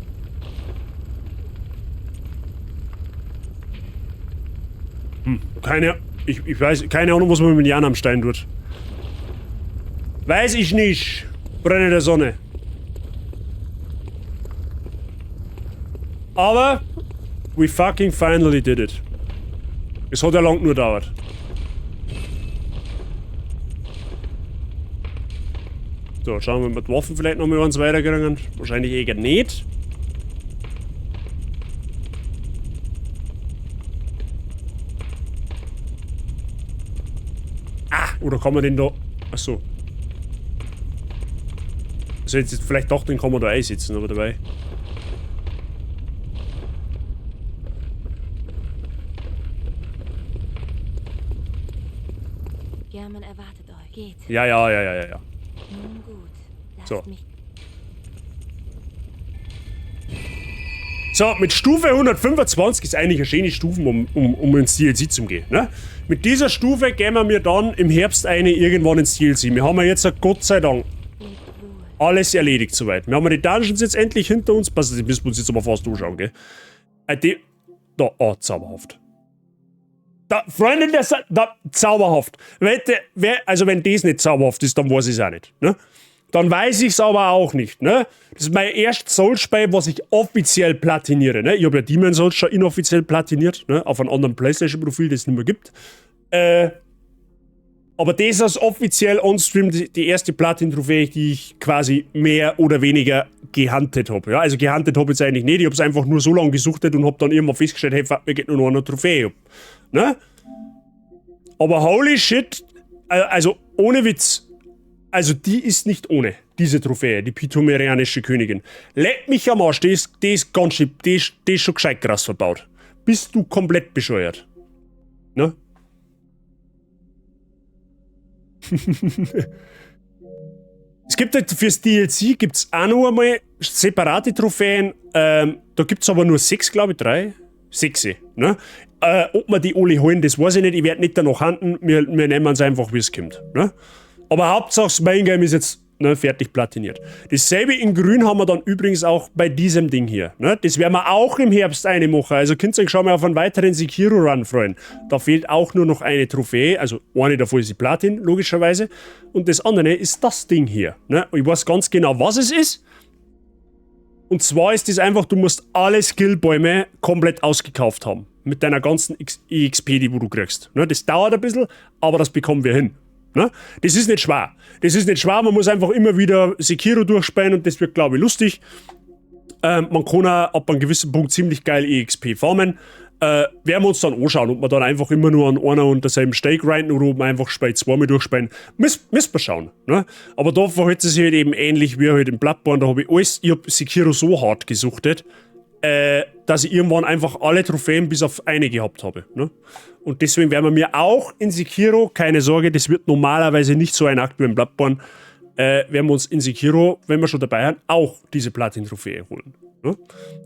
S1: Keine, ich weiß, keine Ahnung, was man mit Jan am Stein tut. Weiß ich nicht. Brenne der Sonne. Aber we fucking finally did it. Es hat ja lang nur gedauert. So, schauen wir mal, ob wir die Waffen vielleicht noch mal eins weiterkriegen. Wahrscheinlich eher nicht. Ah, oder kann man den da... Achso. Also jetzt vielleicht doch, den kann man da einsetzen, aber dabei...
S2: German erwartet euch. Geht.
S1: Ja, ja, ja, ja, ja, ja.
S2: Nun gut. Lasst
S1: So.
S2: mich.
S1: So, mit Stufe 125 ist eigentlich eine schöne Stufe, um ins DLC zu gehen. Ne? Mit dieser Stufe gehen wir mir dann im Herbst eine irgendwann ins DLC. Wir haben ja jetzt, Gott sei Dank,
S2: Lebt wohl.
S1: Alles erledigt soweit. Wir haben ja die Dungeons jetzt endlich hinter uns. Pass, die müssen wir uns jetzt aber fast anschauen, gell? Die, da, oh, zauberhaft. Da, Freunde, da, zauberhaft. Wette, also wenn das nicht zauberhaft ist, dann weiß ich es auch nicht. Ne? Dann weiß ich es aber auch nicht. Ne? Das ist mein erstes Souls-Spiel, was ich offiziell platiniere. Ne? Ich habe ja Demon's Souls schon inoffiziell platiniert, ne? Auf einem anderen PlayStation-Profil, das es nicht mehr gibt. Aber das ist offiziell on-stream die erste Platin-Trophäe, die ich quasi mehr oder weniger gehuntet habe. Ja, also gehuntet habe ich jetzt eigentlich nicht. Ich habe es einfach nur so lange gesuchtet und habe dann irgendwann festgestellt, hey, fuck, mir geht nur noch eine Trophäe ab. Ne? Aber holy shit, also ohne Witz, also die ist nicht ohne, diese Trophäe, die Pthumerianische Königin. Leck mich am Arsch, die ist ganz schön, die ist schon gescheit krass verbaut. Bist du komplett bescheuert? Ne? Es gibt halt fürs DLC gibt's auch noch einmal separate Trophäen. Da gibt's aber nur sechs, glaube ich, drei. Sechs, ne? Ob wir die alle holen, das weiß ich nicht. Ich werde nicht danach hunten. Wir nehmen es einfach, wie es kommt. Ne? Aber Hauptsache, das Main Game ist jetzt, ne, fertig platiniert. Dasselbe in Grün haben wir dann übrigens auch bei diesem Ding hier. Ne? Das werden wir auch im Herbst eine machen. Also könnt ihr euch schon mal auf einen weiteren Sekiro-Run freuen. Da fehlt auch nur noch eine Trophäe. Also eine davon ist die Platin, logischerweise. Und das andere ist das Ding hier. Ne? Ich weiß ganz genau, was es ist. Und zwar ist es einfach, du musst alle Skillbäume komplett ausgekauft haben. Mit deiner ganzen EXP, die wo du kriegst. Ne? Das dauert ein bisschen, aber das bekommen wir hin. Ne? Das ist nicht schwer. Das ist nicht schwer, man muss einfach immer wieder Sekiro durchspielen und das wird, glaube ich, lustig. Man kann auch ab einem gewissen Punkt ziemlich geil EXP farmen. Werden wir uns dann anschauen, ob wir dann einfach immer nur an einer und derselben Stelle grinden oder ob wir einfach Spiel zweimal durchspielen. Müssen wir schauen. Ne? Aber da verhält es sich halt eben ähnlich wie halt im Bloodborne. Da habe ich alles, ich habe Sekiro so hart gesuchtet, dass ich irgendwann einfach alle Trophäen bis auf eine gehabt habe. Ne? Und deswegen werden wir mir auch in Sekiro, keine Sorge, das wird normalerweise nicht so ein Akt wie im Bloodborne, werden wir uns in Sekiro, wenn wir schon dabei sind, auch diese Platin-Trophäe holen. Ne?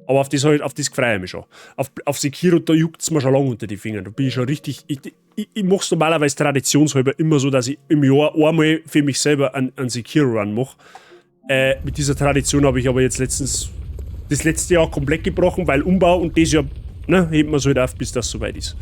S1: Aber auf das, halt, auf das freue ich mich schon. Auf Sekiro, da juckt es mir schon lange unter die Finger. Da bin ich schon richtig. Ich mache es normalerweise traditionshalber immer so, dass ich im Jahr einmal für mich selber einen Sekiro-Run mache. Mit dieser Tradition habe ich aber jetzt letztens das letzte Jahr komplett gebrochen, weil Umbau, und das Jahr, ne, hebt man so halt auf, bis das soweit ist.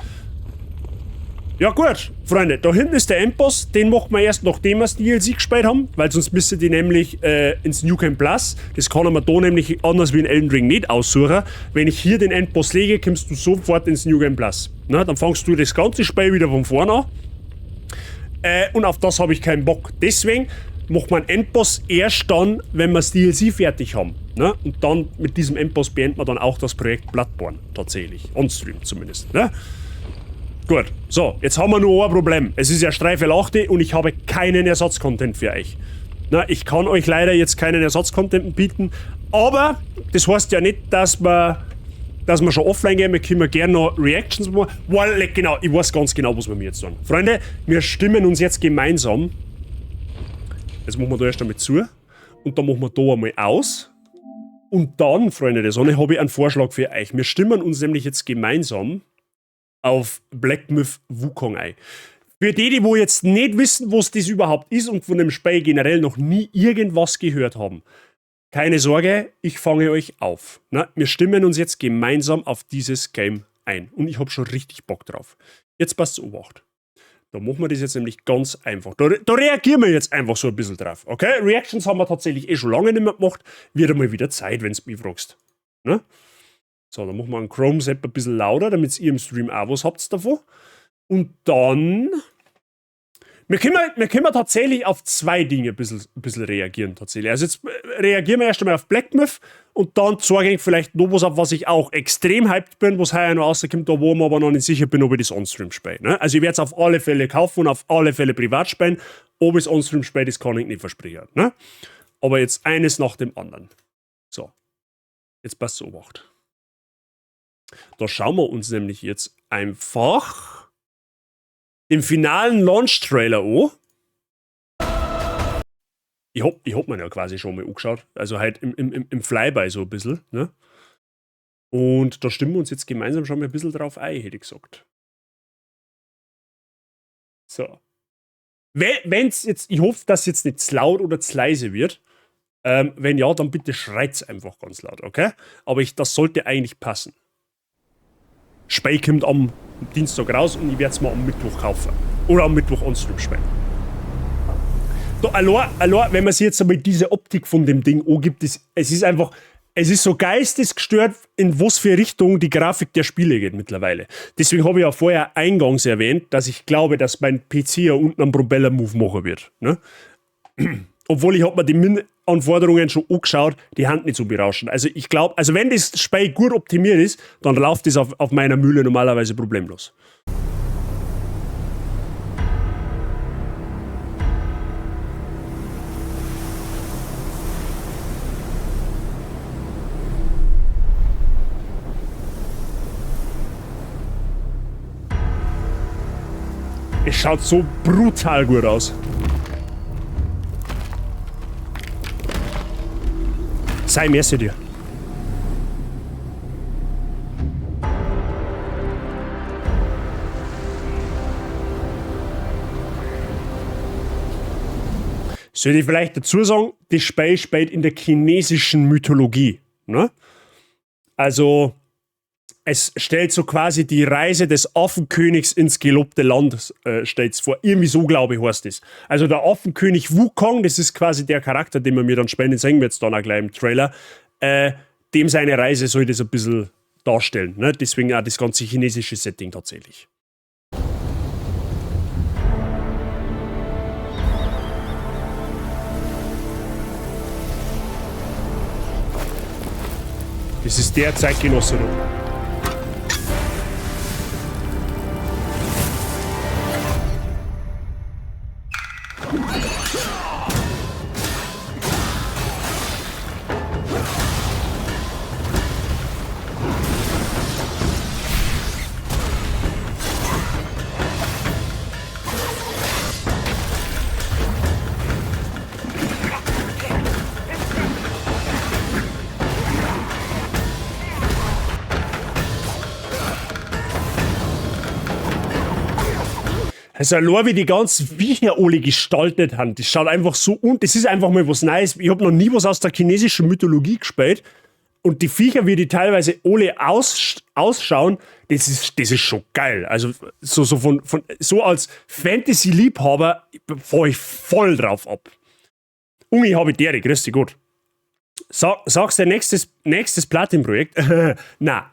S1: Ja gut, Freunde, da hinten ist der Endboss, den machen wir erst, nachdem wir das DLC gespielt haben, weil sonst müsste die nämlich ins New Game Plus. Das kann man da nämlich anders wie in Elden Ring nicht aussuchen. Wenn ich hier den Endboss lege, kommst du sofort ins New Game Plus. Na, dann fangst du das ganze Spiel wieder von vorne an. Und auf das habe ich keinen Bock. Deswegen macht man Endboss erst dann, wenn wir das DLC fertig haben. Ne? Und dann mit diesem Endboss beenden wir dann auch das Projekt Bloodborne tatsächlich. On-Stream zumindest. Ne? Gut, so, jetzt haben wir nur ein Problem. Es ist ja dreiviertel 8 und ich habe keinen Ersatzcontent für euch. Na, ich kann euch leider jetzt keinen Ersatzcontent bieten, aber das heißt ja nicht, dass wir schon offline gehen. Wir können gerne noch Reactions machen. Well, genau, ich weiß ganz genau, was wir mir jetzt tun. Freunde, wir stimmen uns jetzt gemeinsam. Jetzt machen wir da erst einmal zu. Und dann machen wir da einmal aus. Und dann, Freunde der Sonne, habe ich einen Vorschlag für euch. Wir stimmen uns nämlich jetzt gemeinsam auf Black Myth Wukong ein. Für die, die wo jetzt nicht wissen, was das überhaupt ist und von dem Spiel generell noch nie irgendwas gehört haben, keine Sorge, ich fange euch auf. Na, wir stimmen uns jetzt gemeinsam auf dieses Game ein. Und ich habe schon richtig Bock drauf. Jetzt passt Obacht. Da machen wir das jetzt nämlich ganz einfach. Da reagieren wir jetzt einfach so ein bisschen drauf. Okay? Reactions haben wir tatsächlich eh schon lange nicht mehr gemacht. Wird einmal wieder Zeit, wenn du mich fragst. Ne? So, dann machen wir einen Chrome-Sepp ein bisschen lauter, damit ihr im Stream auch was habt davon. Und dann. Wir können tatsächlich auf zwei Dinge ein bisschen reagieren, tatsächlich. Also jetzt reagieren wir erst einmal auf Black Myth und dann zeige ich vielleicht noch was, auf was ich auch extrem hyped bin, was heuer noch rauskommt, da wo ich mir aber noch nicht sicher bin, ob ich das on-stream spiele. Ne? Also ich werde es auf alle Fälle kaufen und auf alle Fälle privat spielen. Ob ich es on-stream spiele, das kann ich nicht versprechen. Ne? Aber jetzt eines nach dem anderen. So. Jetzt passt Obacht. Da schauen wir uns nämlich jetzt einfach den finalen Launch-Trailer an. Ich hab mir ja quasi schon mal angeschaut. Also halt im Flyby so ein bisschen. Ne? Und da stimmen wir uns jetzt gemeinsam schon mal ein bisschen drauf ein, hätte ich gesagt. So. Wenn's jetzt, ich hoffe, dass jetzt nicht zu laut oder zu leise wird. Wenn ja, dann bitte schreit's einfach ganz laut, okay? Aber das sollte eigentlich passen. Spiel kommt am Dienstag raus und ich werde es mal am Mittwoch kaufen. Oder am Mittwoch on Stream spielen. Da, allein, wenn man sich jetzt einmal diese Optik von dem Ding angibt, es ist einfach, es ist so geistesgestört, in was für Richtung die Grafik der Spiele geht mittlerweile. Deswegen habe ich ja vorher eingangs erwähnt, dass ich glaube, dass mein PC ja unten einen Propeller-Move machen wird. Ne? Obwohl ich hab mir die Min-Anforderungen schon angeschaut, die Hand nicht so berauschend. Also ich glaub, also wenn das Spiel gut optimiert ist, dann läuft das auf meiner Mühle normalerweise problemlos. Es schaut so brutal gut aus. Sei merci dir. Soll ich vielleicht dazu sagen, das Spiel spielt in der chinesischen Mythologie. Ne? Also, es stellt so quasi die Reise des Affenkönigs ins gelobte Land, stellt's vor. Irgendwie so, glaube ich, heißt das. Also der Affenkönig Wukong, das ist quasi der Charakter, den wir mir dann spielen, den sehen wir jetzt dann auch gleich im Trailer, dem seine Reise soll das ein bisschen darstellen. Ne? Deswegen auch das ganze chinesische Setting tatsächlich. Das ist der Zeitgenosse da. Also allein wie die ganzen Viecher alle gestaltet haben, das schaut einfach so und das ist einfach mal was Neues. Ich hab noch nie was aus der chinesischen Mythologie gespielt und die Viecher, wie die teilweise alle ausschauen, das ist schon geil. Also so als Fantasy-Liebhaber fahr ich voll drauf ab. Ungi hab ich dere, grüß dich Gott. Sagst du nächstes Platin-Projekt? Na,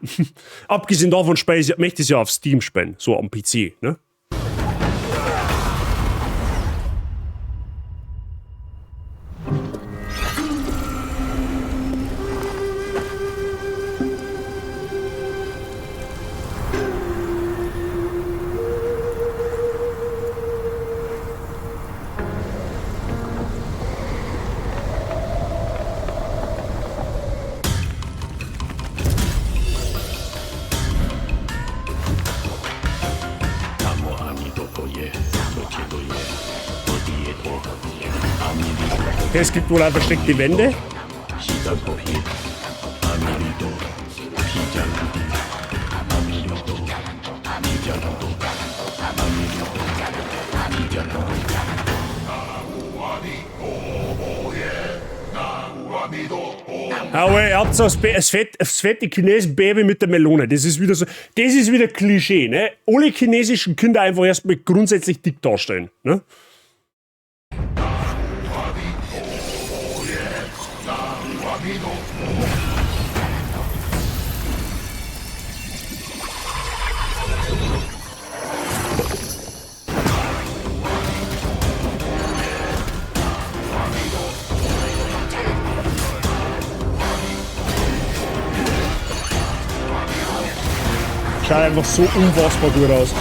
S1: abgesehen davon möchte ich es ja auf Steam spielen, so am PC, ne? Okay, es gibt wohl auch versteckte Wände. Aue, ihr habt so das fette Chinesen-Baby mit der Melone. Das ist wieder so, das ist wieder Klischee, ne? Alle chinesischen Kinder einfach erstmal grundsätzlich dick darstellen, ne? Schaut einfach so unfassbar gut aus.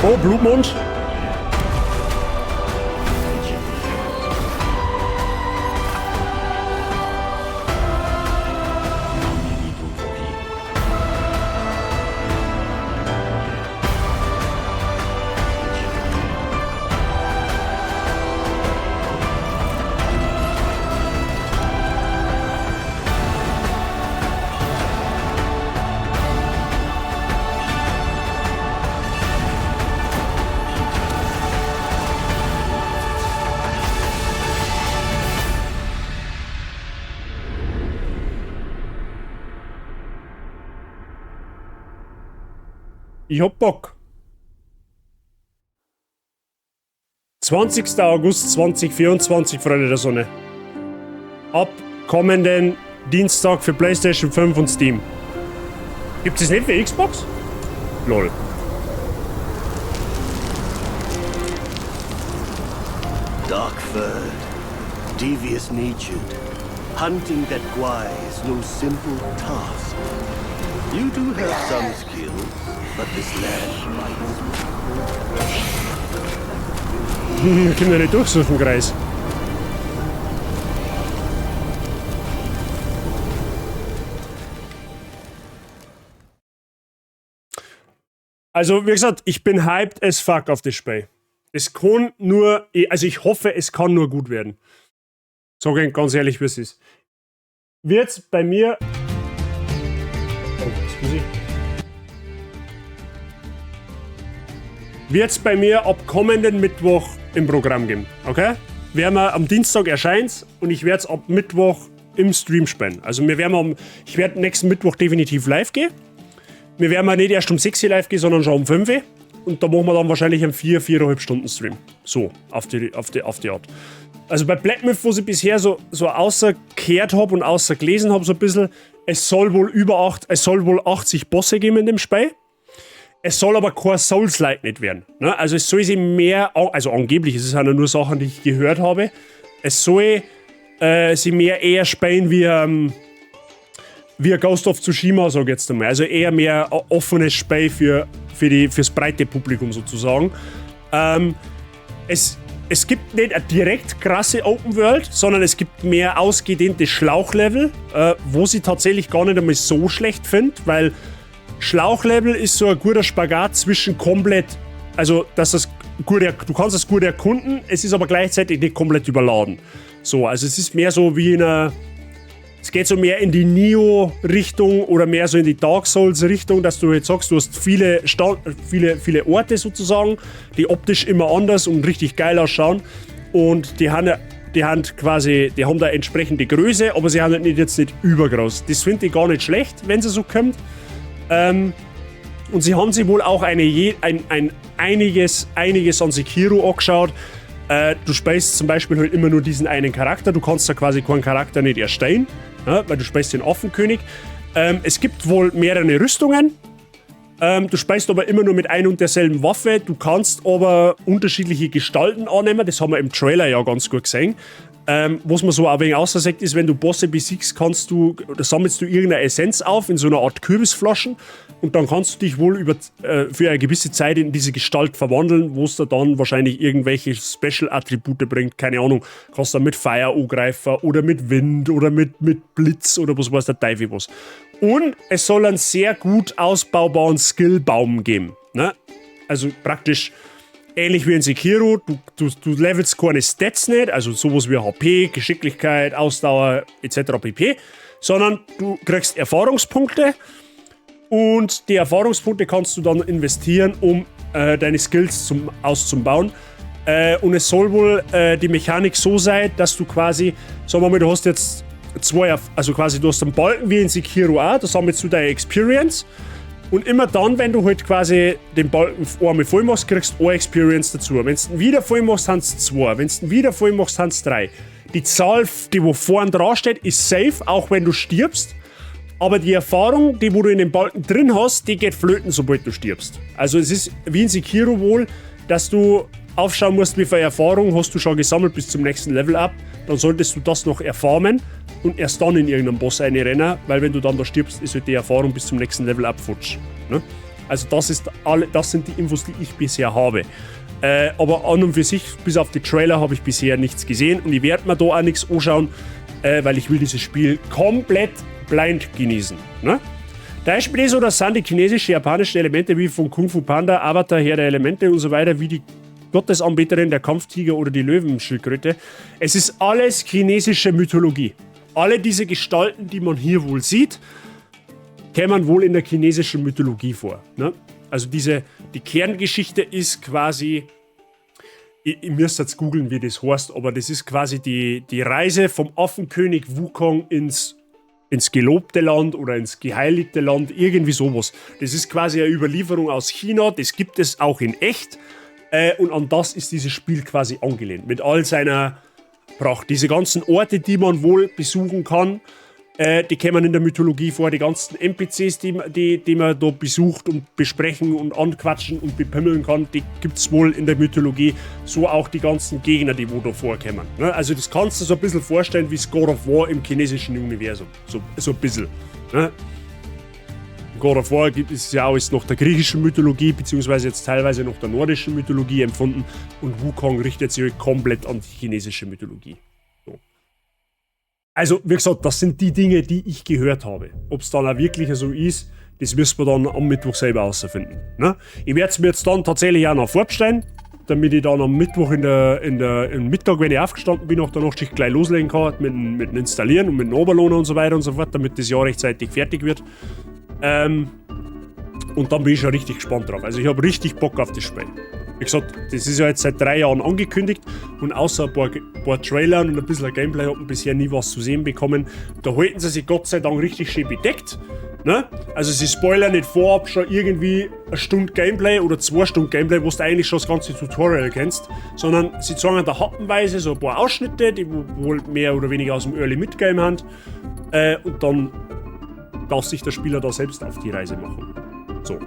S1: Oh, Blutmond. Ich hab Bock. 20. August 2024, Freunde der Sonne. Ab kommenden Dienstag für PlayStation 5 und Steam. Gibt es nicht für Xbox? Lol.
S3: Dark-furred, devious-natured, hunting that Gwai is no simple task. You do have some skills, but this land bites.
S1: Wir können ja nicht durch so den Kreis. Also, wie gesagt, ich bin hyped as fuck auf das Spiel. Es kann nur, also ich hoffe, es kann nur gut werden. Sag ich ganz ehrlich, wie es ist. Wird's bei mir. Oh, excuse. Wird's bei mir ab kommenden Mittwoch im Programm geben, okay? Werden wir am Dienstag erscheint's und ich werde es ab Mittwoch im Stream spielen. Also wir werden am, ich werde nächsten Mittwoch definitiv live gehen. Wir werden nicht erst um 6 Uhr live gehen, sondern schon um 5 Uhr. Und da machen wir dann wahrscheinlich einen 4, 4,5 Stunden Stream. So, auf die Art. Also bei Black Myth, wo ich bisher so außerkehrt habe und außer gelesen habe, so ein bisschen, es soll wohl 80 Bosse geben in dem Spiel. Es soll aber kein Souls-like nicht werden. Ne? Also es soll sich mehr, also angeblich, es sind ja nur Sachen, die ich gehört habe, es soll sich mehr eher spielen wie Ghost of Tsushima, sag ich jetzt einmal. Also eher mehr ein offenes Spiel fürs breite Publikum sozusagen. Es gibt nicht eine direkt krasse Open World, sondern es gibt mehr ausgedehnte Schlauchlevel, wo sie tatsächlich gar nicht einmal so schlecht finde, weil Schlauchlevel ist so ein guter Spagat zwischen komplett, also dass das gut, du kannst das gut erkunden, es ist aber gleichzeitig nicht komplett überladen. So, also es ist mehr so wie in einer, es geht so mehr in die Nioh-Richtung oder mehr so in die Dark Souls-Richtung, dass du jetzt sagst, du hast viele, viele, viele Orte sozusagen, die optisch immer anders und richtig geil ausschauen. Und die haben da entsprechende Größe, aber sie haben halt nicht, jetzt nicht übergroß. Das finde ich gar nicht schlecht, wenn sie so kommt. Und sie haben sich wohl auch eine, ein, einiges, einiges an Sekiro angeschaut. Du spielst zum Beispiel halt immer nur diesen einen Charakter. Du kannst da quasi keinen Charakter nicht erstellen, ja, weil du spielst den Affenkönig. Es gibt wohl mehrere Rüstungen. Du spielst aber immer nur mit ein und derselben Waffe. Du kannst aber unterschiedliche Gestalten annehmen. Das haben wir im Trailer ja ganz gut gesehen. Was man so ein wenig außersagt, ist, wenn du Bosse besiegst, kannst du, oder sammelst du irgendeine Essenz auf in so einer Art Kürbisflaschen und dann kannst du dich wohl für eine gewisse Zeit in diese Gestalt verwandeln, wo es da dann wahrscheinlich irgendwelche Special-Attribute bringt, keine Ahnung, kannst du mit Feuer angreifen oder mit Wind oder mit Blitz oder was weiß der Teufel was. Und es soll einen sehr gut ausbaubaren Skillbaum geben, ne? Also praktisch ähnlich wie in Sekiro, du levelst keine Stats nicht, also sowas wie HP, Geschicklichkeit, Ausdauer etc. pp., sondern du kriegst Erfahrungspunkte und die Erfahrungspunkte kannst du dann investieren, um deine Skills auszubauen. Und es soll wohl die Mechanik so sein, dass du quasi, sagen wir mal, du hast jetzt zwei, also quasi du hast einen Balken wie in Sekiro auch, da sammelst du deine Experience. Und immer dann, wenn du halt quasi den Balken einmal voll machst, kriegst du eine Experience dazu. Wenn du ihn wieder voll machst, sind es 2. Wenn du ihn wieder voll machst, sind es 3. Die Zahl, die wo vorn dran steht, ist safe, auch wenn du stirbst. Aber die Erfahrung, die wo du in dem Balken drin hast, die geht flöten, sobald du stirbst. Also es ist wie in Sekiro wohl, dass du aufschauen musst, wie viel Erfahrung hast du schon gesammelt bis zum nächsten Level-Up. Dann solltest du das noch erfarmen und erst dann in irgendeinen Boss einrennen, weil wenn du dann da stirbst, ist halt die Erfahrung bis zum nächsten Level-Up futsch. Ne? Also das sind die Infos, die ich bisher habe. Aber an und für sich, bis auf die Trailer, habe ich bisher nichts gesehen und ich werde mir da auch nichts anschauen, weil ich will dieses Spiel komplett blind genießen. Ne? Da ist mir so, das sind die chinesischen, japanischen Elemente wie von Kung Fu Panda, Avatar, Herr der Elemente und so weiter, wie die Gottesanbeterin, der Kampftiger oder die Löwenschildkröte. Es ist alles chinesische Mythologie. Alle diese Gestalten, die man hier wohl sieht, kämen wohl in der chinesischen Mythologie vor. Ne? Also die Kerngeschichte ist quasi, ich müsste jetzt googeln, wie das heißt, aber das ist quasi die Reise vom Affenkönig Wukong ins gelobte Land oder ins geheiligte Land, irgendwie sowas. Das ist quasi eine Überlieferung aus China, das gibt es auch in echt. Und an das ist dieses Spiel quasi angelehnt, mit all seiner Pracht. Diese ganzen Orte, die man wohl besuchen kann, die kämen in der Mythologie vor, die ganzen NPCs, die man da besucht und besprechen und anquatschen und bepimmeln kann, die gibt es wohl in der Mythologie. So auch die ganzen Gegner, die wo da vorkommen. Ne? Also das kannst du so ein bisschen vorstellen wie God of War im chinesischen Universum. So ein bisschen. Ne? God of War gibt es ja auch ist nach der griechischen Mythologie, beziehungsweise jetzt teilweise noch der nordischen Mythologie empfunden, und Wukong richtet sich komplett an die chinesische Mythologie. So. Also, wie gesagt, das sind die Dinge, die ich gehört habe. Ob es dann auch wirklich so ist, das müssen wir dann am Mittwoch selber herausfinden. Ne? Ich werde es mir jetzt dann tatsächlich auch noch vorbestellen, damit ich dann am Mittwoch im Mittag, wenn ich aufgestanden bin, nach der Nachtschicht gleich loslegen kann mit dem Installieren und mit dem Oberlohner und so weiter und so fort, damit das ja rechtzeitig fertig wird. Und dann bin ich schon richtig gespannt drauf. Also ich habe richtig Bock auf das Spiel. Wie gesagt, das ist ja jetzt seit 3 Jahren angekündigt und außer ein paar Trailern und ein bisschen Gameplay hat man bisher nie was zu sehen bekommen. Da halten sie sich Gott sei Dank richtig schön bedeckt. Ne? Also sie spoilern nicht vorab schon irgendwie eine Stunde Gameplay oder 2 Stunden Gameplay, wo du eigentlich schon das ganze Tutorial kennst, sondern sie zeigen da happenweise so ein paar Ausschnitte, die wohl mehr oder weniger aus dem Early Mid-Game haben. Und dann darf sich der Spieler da selbst auf die Reise machen. So.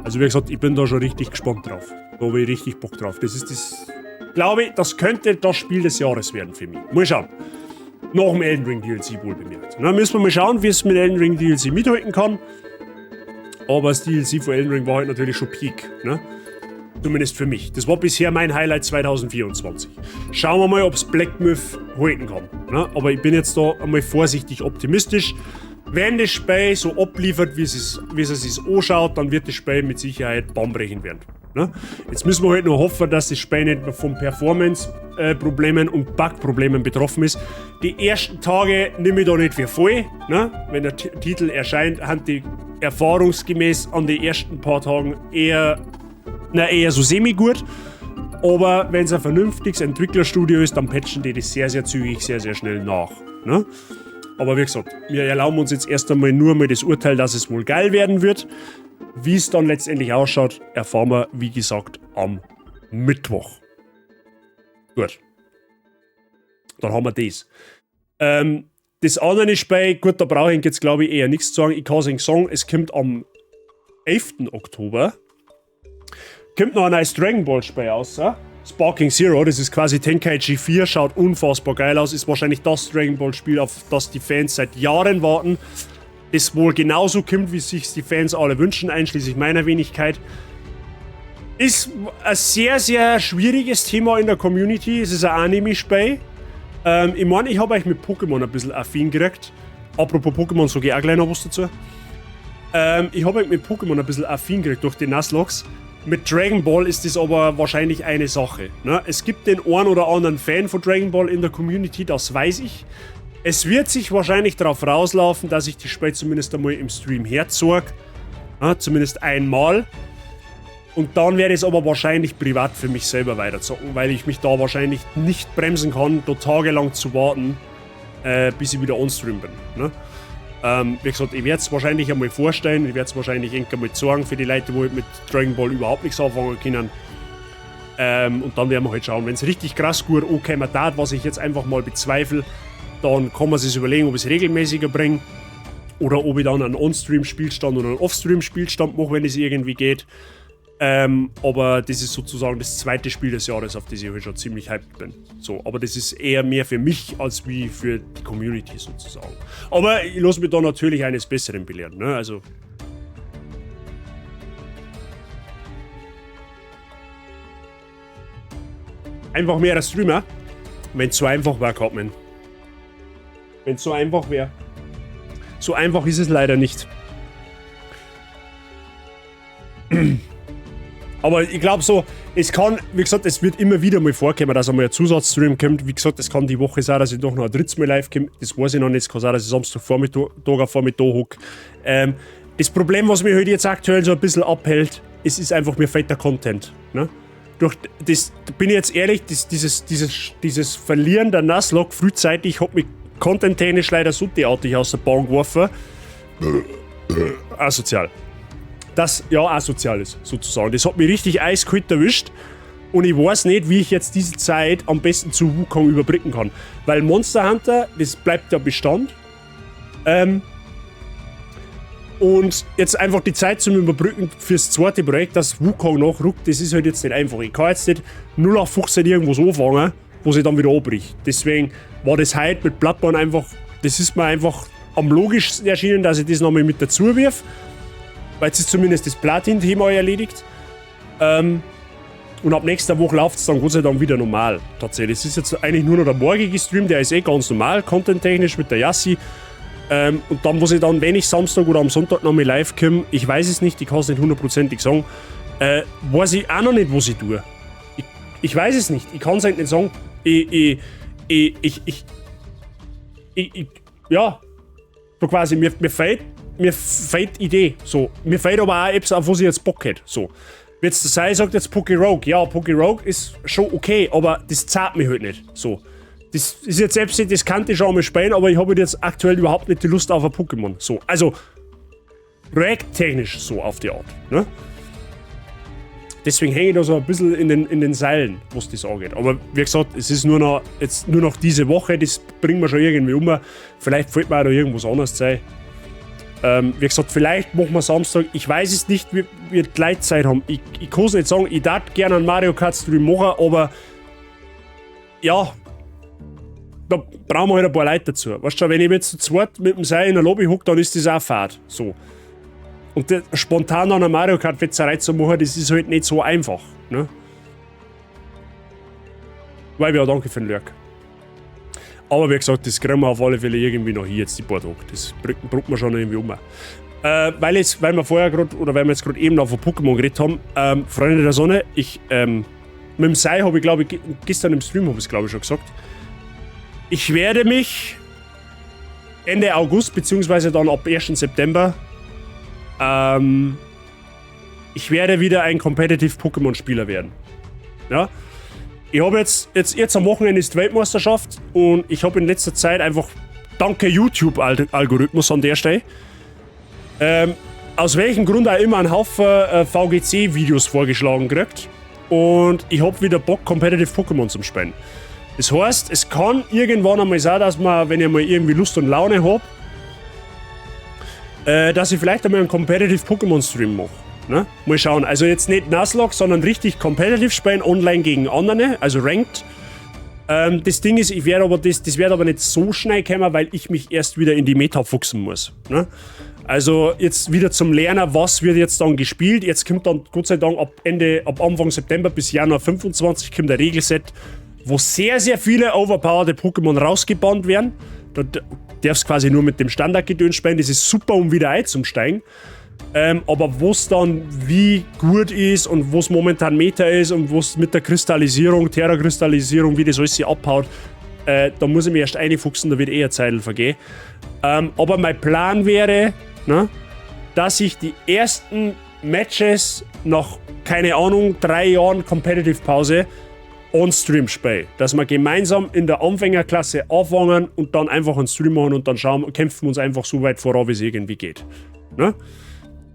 S1: Also wie gesagt, ich bin da schon richtig gespannt drauf. Da habe ich richtig Bock drauf. Das ist das, glaube ich, das könnte das Spiel des Jahres werden für mich. Mal schauen. Nach dem Elden Ring DLC wohl bemerkt. Dann müssen wir mal schauen, wie es mit Elden Ring DLC mithalten kann. Aber das DLC von Elden Ring war halt natürlich schon Peak. Ne? Zumindest für mich. Das war bisher mein Highlight 2024. Schauen wir mal, ob es Black Myth halten kann. Ne? Aber ich bin jetzt da einmal vorsichtig optimistisch. Wenn das Spiel so abliefert, wie es sich anschaut, dann wird das Spiel mit Sicherheit bahnbrechend werden. Ne? Jetzt müssen wir halt nur hoffen, dass das Spiel nicht von Performance-Problemen und Bug-Problemen betroffen ist. Die ersten Tage nehme ich da nicht für voll. Ne? Wenn der T Titel erscheint, haben die erfahrungsgemäß an den ersten paar Tagen eher, na, eher so semi-gut. Aber wenn es ein vernünftiges Entwicklerstudio ist, dann patchen die das sehr, sehr zügig, sehr, sehr schnell nach. Ne? Aber wie gesagt, wir erlauben uns jetzt erst einmal nur mal das Urteil, dass es wohl geil werden wird. Wie es dann letztendlich ausschaut, erfahren wir, wie gesagt, am Mittwoch. Gut. Dann haben wir das. Das andere Spiel, gut, da brauche ich jetzt, glaube ich, eher nichts zu sagen. Ich kann es sagen, es kommt am 11. Oktober. Kommt noch ein neues Dragon Ball Spiel raus. Sparking Zero, das ist quasi Tenkaichi 4, schaut unfassbar geil aus, ist wahrscheinlich das Dragon Ball Spiel, auf das die Fans seit Jahren warten. Das wohl genauso kommt, wie sich die Fans alle wünschen, einschließlich meiner Wenigkeit. Ist ein sehr, sehr schwieriges Thema in der Community. Es ist ein Anime-Spiel. Ich meine, ich habe euch mit Pokémon ein bisschen affin gekriegt. Apropos Pokémon, sage ich auch gleich noch was dazu. Ich habe euch mit Pokémon ein bisschen affin gekriegt durch die Nuzlockes. Mit Dragon Ball ist das aber wahrscheinlich eine Sache. Ne? Es gibt den einen oder anderen Fan von Dragon Ball in der Community, das weiß ich. Es wird sich wahrscheinlich darauf rauslaufen, dass ich das Spiel zumindest einmal im Stream herzeig. Ja, zumindest einmal. Und dann werde ich es aber wahrscheinlich privat für mich selber weiterzocken, weil ich mich da wahrscheinlich nicht bremsen kann, da tagelang zu warten, bis ich wieder on-stream bin. Ne? Wie gesagt, ich werde es wahrscheinlich einmal vorstellen, ich werde es wahrscheinlich irgendwann mal zeigen für die Leute, die mit Dragon Ball überhaupt nichts anfangen können. Und dann werden wir halt schauen, wenn es richtig krass gut ankommen tat, was ich jetzt einfach mal bezweifle, dann kann man sich überlegen, ob ich es regelmäßiger bringe oder ob ich dann einen On-Stream-Spielstand oder einen Off-Stream-Spielstand mache, wenn es irgendwie geht. Aber das ist sozusagen das zweite Spiel des Jahres, auf das ich halt schon ziemlich hyped bin. So, aber das ist eher mehr für mich als wie für die Community sozusagen. Aber ich lasse mich da natürlich eines Besseren belehren. Ne? Also Einfach mehr Streamer. Wenn es so einfach wäre, Cartman. Wenn es so einfach wäre. So einfach ist es leider nicht. Aber ich glaube so, es kann, wie gesagt, es wird immer wieder mal vorkommen, dass einmal ein Zusatzstream kommt. Wie gesagt, es kann die Woche sein, dass ich doch noch ein drittes Mal live komme. Das weiß ich noch nicht. Es kann sein, dass ich Samstag Vormittag, auf Vormittag hocke. Das Problem, was mich halt jetzt aktuell so ein bisschen abhält, es ist einfach, mir fehlt der Content. Ne? Durch das, bin ich jetzt ehrlich, das, dieses Verlieren der Nuzlocke frühzeitig hat mich content-technisch leider so derartig aus der Bahn geworfen. Asozial. Das ja asozial ist, sozusagen. Das hat mich richtig eiskalt erwischt. Und ich weiß nicht, wie ich jetzt diese Zeit am besten zu Wukong überbrücken kann. Weil Monster Hunter, das bleibt ja Bestand. Und jetzt einfach die Zeit zum Überbrücken fürs zweite Projekt, dass Wukong nachrückt, das ist halt jetzt nicht einfach. Ich kann jetzt nicht 0 auf 15 irgendwas anfangen, wo sich dann wieder abbricht. Deswegen war das heute mit Bloodborne einfach, das ist mir einfach am logischsten erschienen, dass ich das nochmal mit dazu wirf. Weil jetzt ist zumindest das Platin-Thema erledigt. Und ab nächster Woche läuft es dann Gott sei Dank wieder normal. Tatsächlich. Es ist jetzt eigentlich nur noch der morgige Stream, der ist eh ganz normal, content-technisch mit der Yassi. Und dann, was ich dann, wenn ich Samstag oder am Sonntag noch mal live komme, ich weiß es nicht, ich kann es nicht hundertprozentig sagen, weiß ich auch noch nicht, was ich tue. Ich weiß es nicht, ich kann es nicht sagen. Ich, ja, so quasi, mir fehlt Idee. So. Mir fehlt aber auch etwas, auf was ich jetzt Bock hätte. So. Jetzt der Sei sagt jetzt Poké Rogue. Ja, Poké Rogue ist schon okay, aber das zahlt mich halt nicht. So. Das ist jetzt selbst, das kann ich schon einmal spielen, aber ich habe halt jetzt aktuell überhaupt nicht die Lust auf ein Pokémon. So. Also, projekttechnisch so auf die Art. Ne? Deswegen hänge ich da so ein bisschen in den Seilen, was das angeht. Aber wie gesagt, es ist nur noch, jetzt nur noch diese Woche, das bringen wir schon irgendwie um. Vielleicht fällt mir auch noch irgendwas anderes ein. Wie gesagt, vielleicht machen wir Samstag, ich weiß es nicht, wie wir die Leute Zeit haben. Ich kann es nicht sagen, ich darf gerne einen Mario Kart Stream machen, aber ja, da brauchen wir halt ein paar Leute dazu. Weißt du, wenn ich jetzt zu zweit mit dem Sei in der Lobby hocke, dann ist das auch fad. So. Und das, spontan an einer Mario Kart Fetzerei zu machen, das ist halt nicht so einfach. Ne? Weil ja, danke für den Lurk. Aber wie gesagt, das kriegen wir auf alle Fälle irgendwie noch hier jetzt die paar Tage. Das braucht man schon irgendwie um. Weil wir vorher gerade, oder weil wir jetzt gerade eben noch von Pokémon geredet haben, Freunde der Sonne, mit dem Sei habe ich, glaube ich, gestern im Stream habe ich es, glaube ich, schon gesagt. Ich werde mich Ende August, beziehungsweise dann ab 1. September, ich werde wieder ein Competitive Pokémon-Spieler werden. Ja. Ich habe jetzt am Wochenende ist die Weltmeisterschaft und ich habe in letzter Zeit einfach, danke YouTube-Algorithmus an der Stelle, aus welchem Grund auch immer einen Haufen VGC-Videos vorgeschlagen gekriegt. Und ich habe wieder Bock, Competitive Pokémon zum Spielen. Das heißt, es kann irgendwann einmal sein, dass man, wenn ich mal irgendwie Lust und Laune hab, dass ich vielleicht einmal einen Competitive Pokémon Stream mache. Ne? Mal schauen. Also jetzt nicht Nuzlocke, sondern richtig Competitive spielen, online gegen andere, also Ranked. Das Ding ist, ich werde aber das wird aber nicht so schnell kommen, weil ich mich erst wieder in die Meta fuchsen muss. Ne? Also jetzt wieder zum Lernen, was wird jetzt dann gespielt. Jetzt kommt dann Gott sei Dank ab Anfang September bis Januar 25 kommt der Regelset, wo sehr, sehr viele overpowerte Pokémon rausgebannt werden. Da darfst quasi nur mit dem Standardgedöns spielen. Das ist super, um wieder einzusteigen. Aber was dann wie gut ist und was momentan Meta ist und was mit der Kristallisierung, Terra-Kristallisierung, wie das alles sich abhaut, da muss ich mich erst einfuchsen, da wird eher Zeit vergehen. Aber mein Plan wäre, ne, dass ich die ersten Matches nach, keine Ahnung, 3 Jahren Competitive Pause on Stream spiele. Dass wir gemeinsam in der Anfängerklasse anfangen und dann einfach einen Stream machen und dann schauen, kämpfen wir uns einfach so weit voran, wie es irgendwie geht. Ne?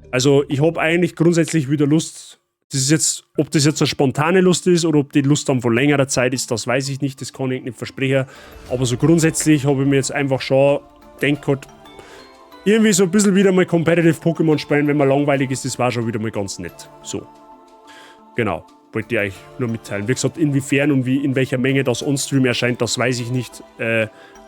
S1: Also ich habe eigentlich grundsätzlich wieder Lust. Das ist jetzt, ob das jetzt eine spontane Lust ist oder ob die Lust dann von längerer Zeit ist, das weiß ich nicht, das kann ich nicht versprechen. Aber so grundsätzlich habe ich mir jetzt einfach schon gedacht, irgendwie so ein bisschen wieder mal Competitive Pokémon spielen, wenn man langweilig ist, das war schon wieder mal ganz nett. So. Genau. Wollte ich euch nur mitteilen. Wie gesagt, inwiefern und wie, in welcher Menge das On-Stream erscheint, das weiß ich nicht.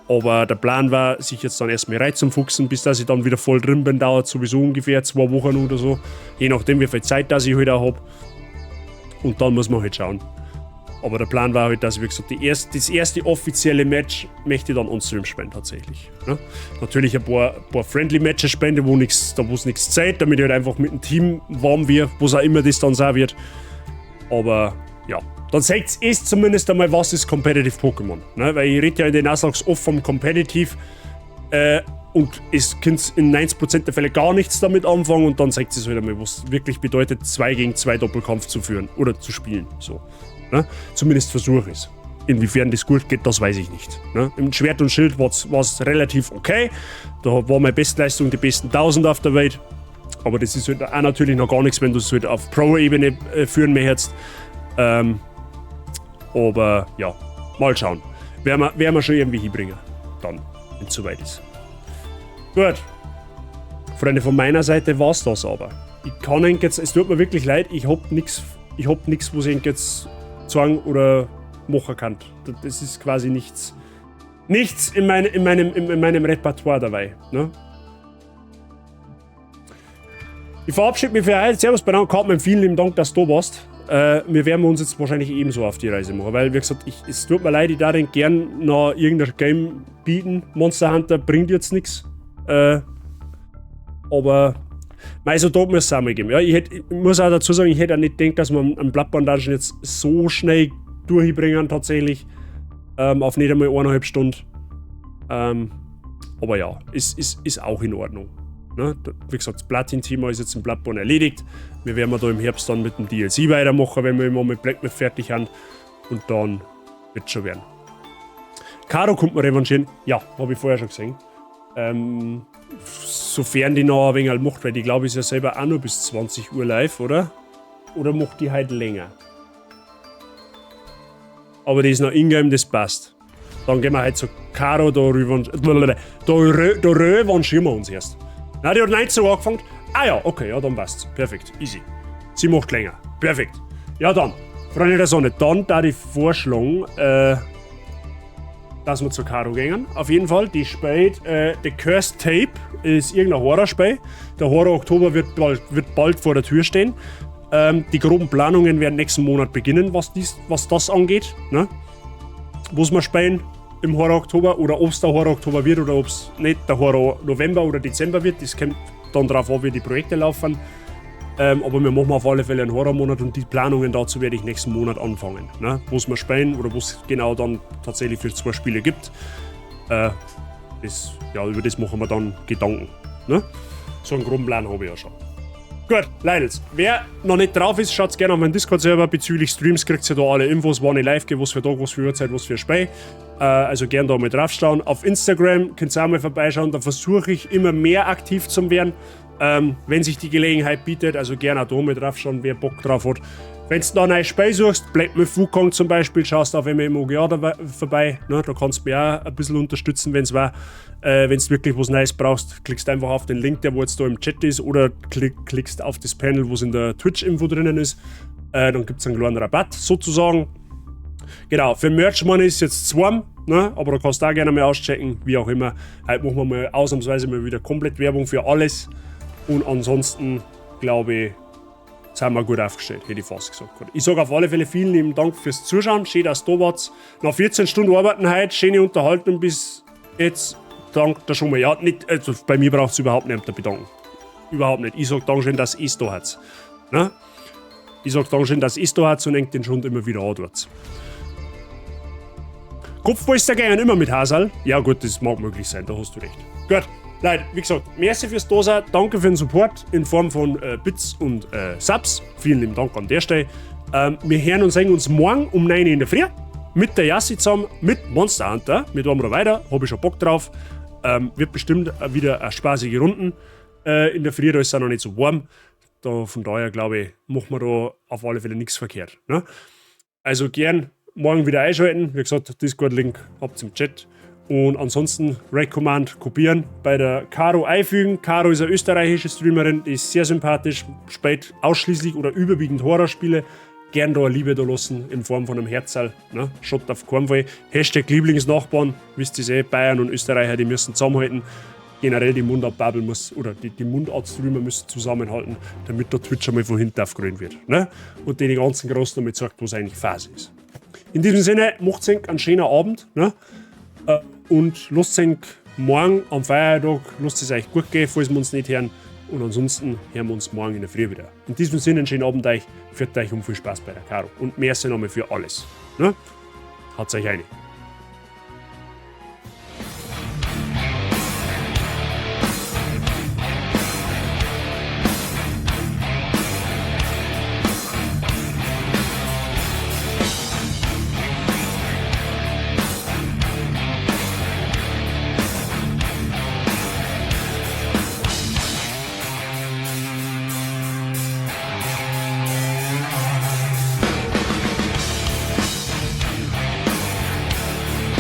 S1: Aber der Plan war, sich jetzt dann erstmal rein zum Fuchsen, bis dass ich dann wieder voll drin bin, dauert sowieso ungefähr 2 Wochen oder so. Je nachdem, wie viel Zeit das ich halt auch hab. Und dann muss man halt schauen. Aber der Plan war halt, dass ich, wie gesagt, das erste offizielle Match möchte ich dann on Stream spielen, tatsächlich. Ne? Natürlich ein paar Friendly Matches spielen, da wo es nichts zählt, damit ich halt einfach mit dem Team warm wird, was auch immer das dann sein wird. Aber ja, dann seht ihr zumindest einmal, was ist Competitive Pokémon. Ne? Weil ich rede ja in den Nuzlockes oft vom Competitive und es könnt in 90% der Fälle gar nichts damit anfangen und dann zeigt es halt einmal, was wirklich bedeutet, 2 gegen 2 Doppelkampf zu führen oder zu spielen. So. Ne? Zumindest versuche ich es. Inwiefern das gut geht, das weiß ich nicht. Ne? Im Schwert und Schild war es relativ okay. Da war meine Bestleistung die besten 1000 auf der Welt. Aber das ist halt auch natürlich noch gar nichts, wenn du es halt auf Pro-Ebene führen möchtest. Aber ja, mal schauen. Werden wir schon irgendwie hinbringen. Dann, wenn es soweit ist. Gut. Freunde, von meiner Seite war es das aber. Ich kann jetzt, es tut mir wirklich leid, ich hab nichts, was ich jetzt zeigen oder machen kann. Das ist quasi nichts in meinem Repertoire dabei. Ne? Ich verabschiede mich für heute. Servus beieinander. Cartman, vielen lieben Dank, dass du da warst. Wir werden uns jetzt wahrscheinlich ebenso auf die Reise machen, weil, wie gesagt, es tut mir leid, ich darf gern noch irgendein Game bieten. Monster Hunter bringt jetzt nichts. Aber mei, so da muss es auch mal geben. Ja, ich muss auch dazu sagen, ich hätte auch nicht gedacht, dass wir einen Bloodborne Dungeon jetzt so schnell durchbringen, tatsächlich. Auf nicht einmal 1,5 Stunden. Aber ja, ist auch in Ordnung. Ne? Wie gesagt, das Platin-Thema ist jetzt im Bloodborne erledigt. Wir werden da im Herbst dann mit dem DLC weitermachen, wenn wir immer mit Black Myth fertig haben. Und dann wird schon werden. Caro kommt mir revanchieren. Ja, habe ich vorher schon gesehen. Sofern die noch ein wenig macht, weil die, glaube ich, ist ja selber auch nur bis 20 Uhr live, oder? Oder macht die halt länger? Aber die ist noch ingame, das passt. Dann gehen wir halt zu Caro, da rüber, da revanchieren wir uns erst. Na, die hat 19 Uhr angefangen. Ah ja, okay, ja, dann passt's. Perfekt, easy. Sie macht länger. Perfekt. Ja, dann, Freunde der Sonne, dann da ich vorschlagen, dass wir zur Caro gehen. Auf jeden Fall, die spielt The Cursed Tape, ist irgendein Horrorspiel. Der Horror Oktober wird bald vor der Tür stehen. Die groben Planungen werden nächsten Monat beginnen, was das angeht. Ne? Was wir spielen im Horror Oktober oder ob es der Horror Oktober wird oder ob es nicht der Horror November oder Dezember wird. Das kommt dann darauf an, wie die Projekte laufen. Aber wir machen auf alle Fälle einen Horrormonat und die Planungen dazu werde ich nächsten Monat anfangen. Ne? Wo wir spielen oder wo es genau dann tatsächlich für zwei Spiele gibt. Das, ja, über das machen wir dann Gedanken. Ne? So einen groben Plan habe ich ja schon. Gut, Leidels, wer noch nicht drauf ist, schaut gerne auf meinen Discord-Server. Bezüglich Streams kriegt ihr da alle Infos, wann ich live gehe, was für Tag, was für Uhrzeit, was für Spiel. Also gern da mal draufschauen. Auf Instagram könnt ihr auch mal vorbeischauen, da versuche ich immer mehr aktiv zu werden, wenn sich die Gelegenheit bietet. Also gerne auch da mal draufschauen, wer Bock drauf hat. Wenn du da ein neues Spiel suchst, Black Myth Wukong zum Beispiel, schaust auf MMOGA dabei, vorbei. Ne? Da kannst du mich auch ein bisschen unterstützen, wenn es war. Wenn du wirklich was Neues brauchst, klickst einfach auf den Link, der wo jetzt da im Chat ist, oder klickst auf das Panel, wo es in der Twitch-Info drinnen ist. Dann gibt es einen kleinen Rabatt sozusagen. Genau, für Merch Money ist jetzt zwei, ne? Aber da kannst du auch gerne mal auschecken, wie auch immer. Heute machen wir mal ausnahmsweise mal wieder komplett Werbung für alles. Und ansonsten, glaube ich, sind wir gut aufgestellt, hätte ich fast gesagt. Ich sage auf alle Fälle vielen lieben Dank fürs Zuschauen. Schön, dass du da wart. Nach 14 Stunden Arbeiten heute, schöne Unterhaltung bis jetzt. Dank der schon mal. Ja, nicht, also bei mir braucht es überhaupt nicht bedanken. Überhaupt nicht. Ich sage Dankeschön, dass ihr da habt. Ne? Ich sage Dankeschön, dass ihr da habt und denkt den schon immer wieder an dort. Kopfpolster gehen immer mit Hasal. Ja gut, das mag möglich sein, da hast du recht. Gut, Leute, wie gesagt, merci fürs Dasein, danke für den Support in Form von Bits und Subs. Vielen lieben Dank an der Stelle. Wir hören und sehen uns morgen um 9 Uhr in der Früh mit der Yassi zusammen, mit Monster Hunter. Mit machen wir weiter, habe ich schon Bock drauf. Wird bestimmt wieder eine spaßige Runden in der Früh, da ist es auch noch nicht so warm. Da, von daher glaube ich, machen wir da auf alle Fälle nichts verkehrt. Ne? Also gern morgen wieder einschalten. Wie gesagt, Discord-Link habt ihr im Chat. Und ansonsten Raid Command kopieren, bei der Caro einfügen. Caro ist eine österreichische Streamerin, die ist sehr sympathisch, spielt ausschließlich oder überwiegend Horrorspiele. Gern da eine Liebe da lassen in Form von einem Herzerl. Ne? Schadet auf keinen Fall. #Lieblingsnachbarn, wisst ihr eh, Bayern und Österreicher, die müssen zusammenhalten. Generell die Mundart-Bubble muss, oder die Mundart-Streamer müssen zusammenhalten, damit der Twitch einmal von hinten aufgerollt wird. Ne? Und den ganzen Großen damit sagt, was eigentlich Phase ist. In diesem Sinne, macht's einen schönen Abend. Ne? Und lasst enk morgen am Feiertag, lasst es euch gut gehen, falls wir uns nicht hören. Und ansonsten hören wir uns morgen in der Früh wieder. In diesem Sinne, einen schönen Abend euch, pfiat euch und viel Spaß bei der Caro. Und merci nochmal für alles. Ne? Haut's euch eini.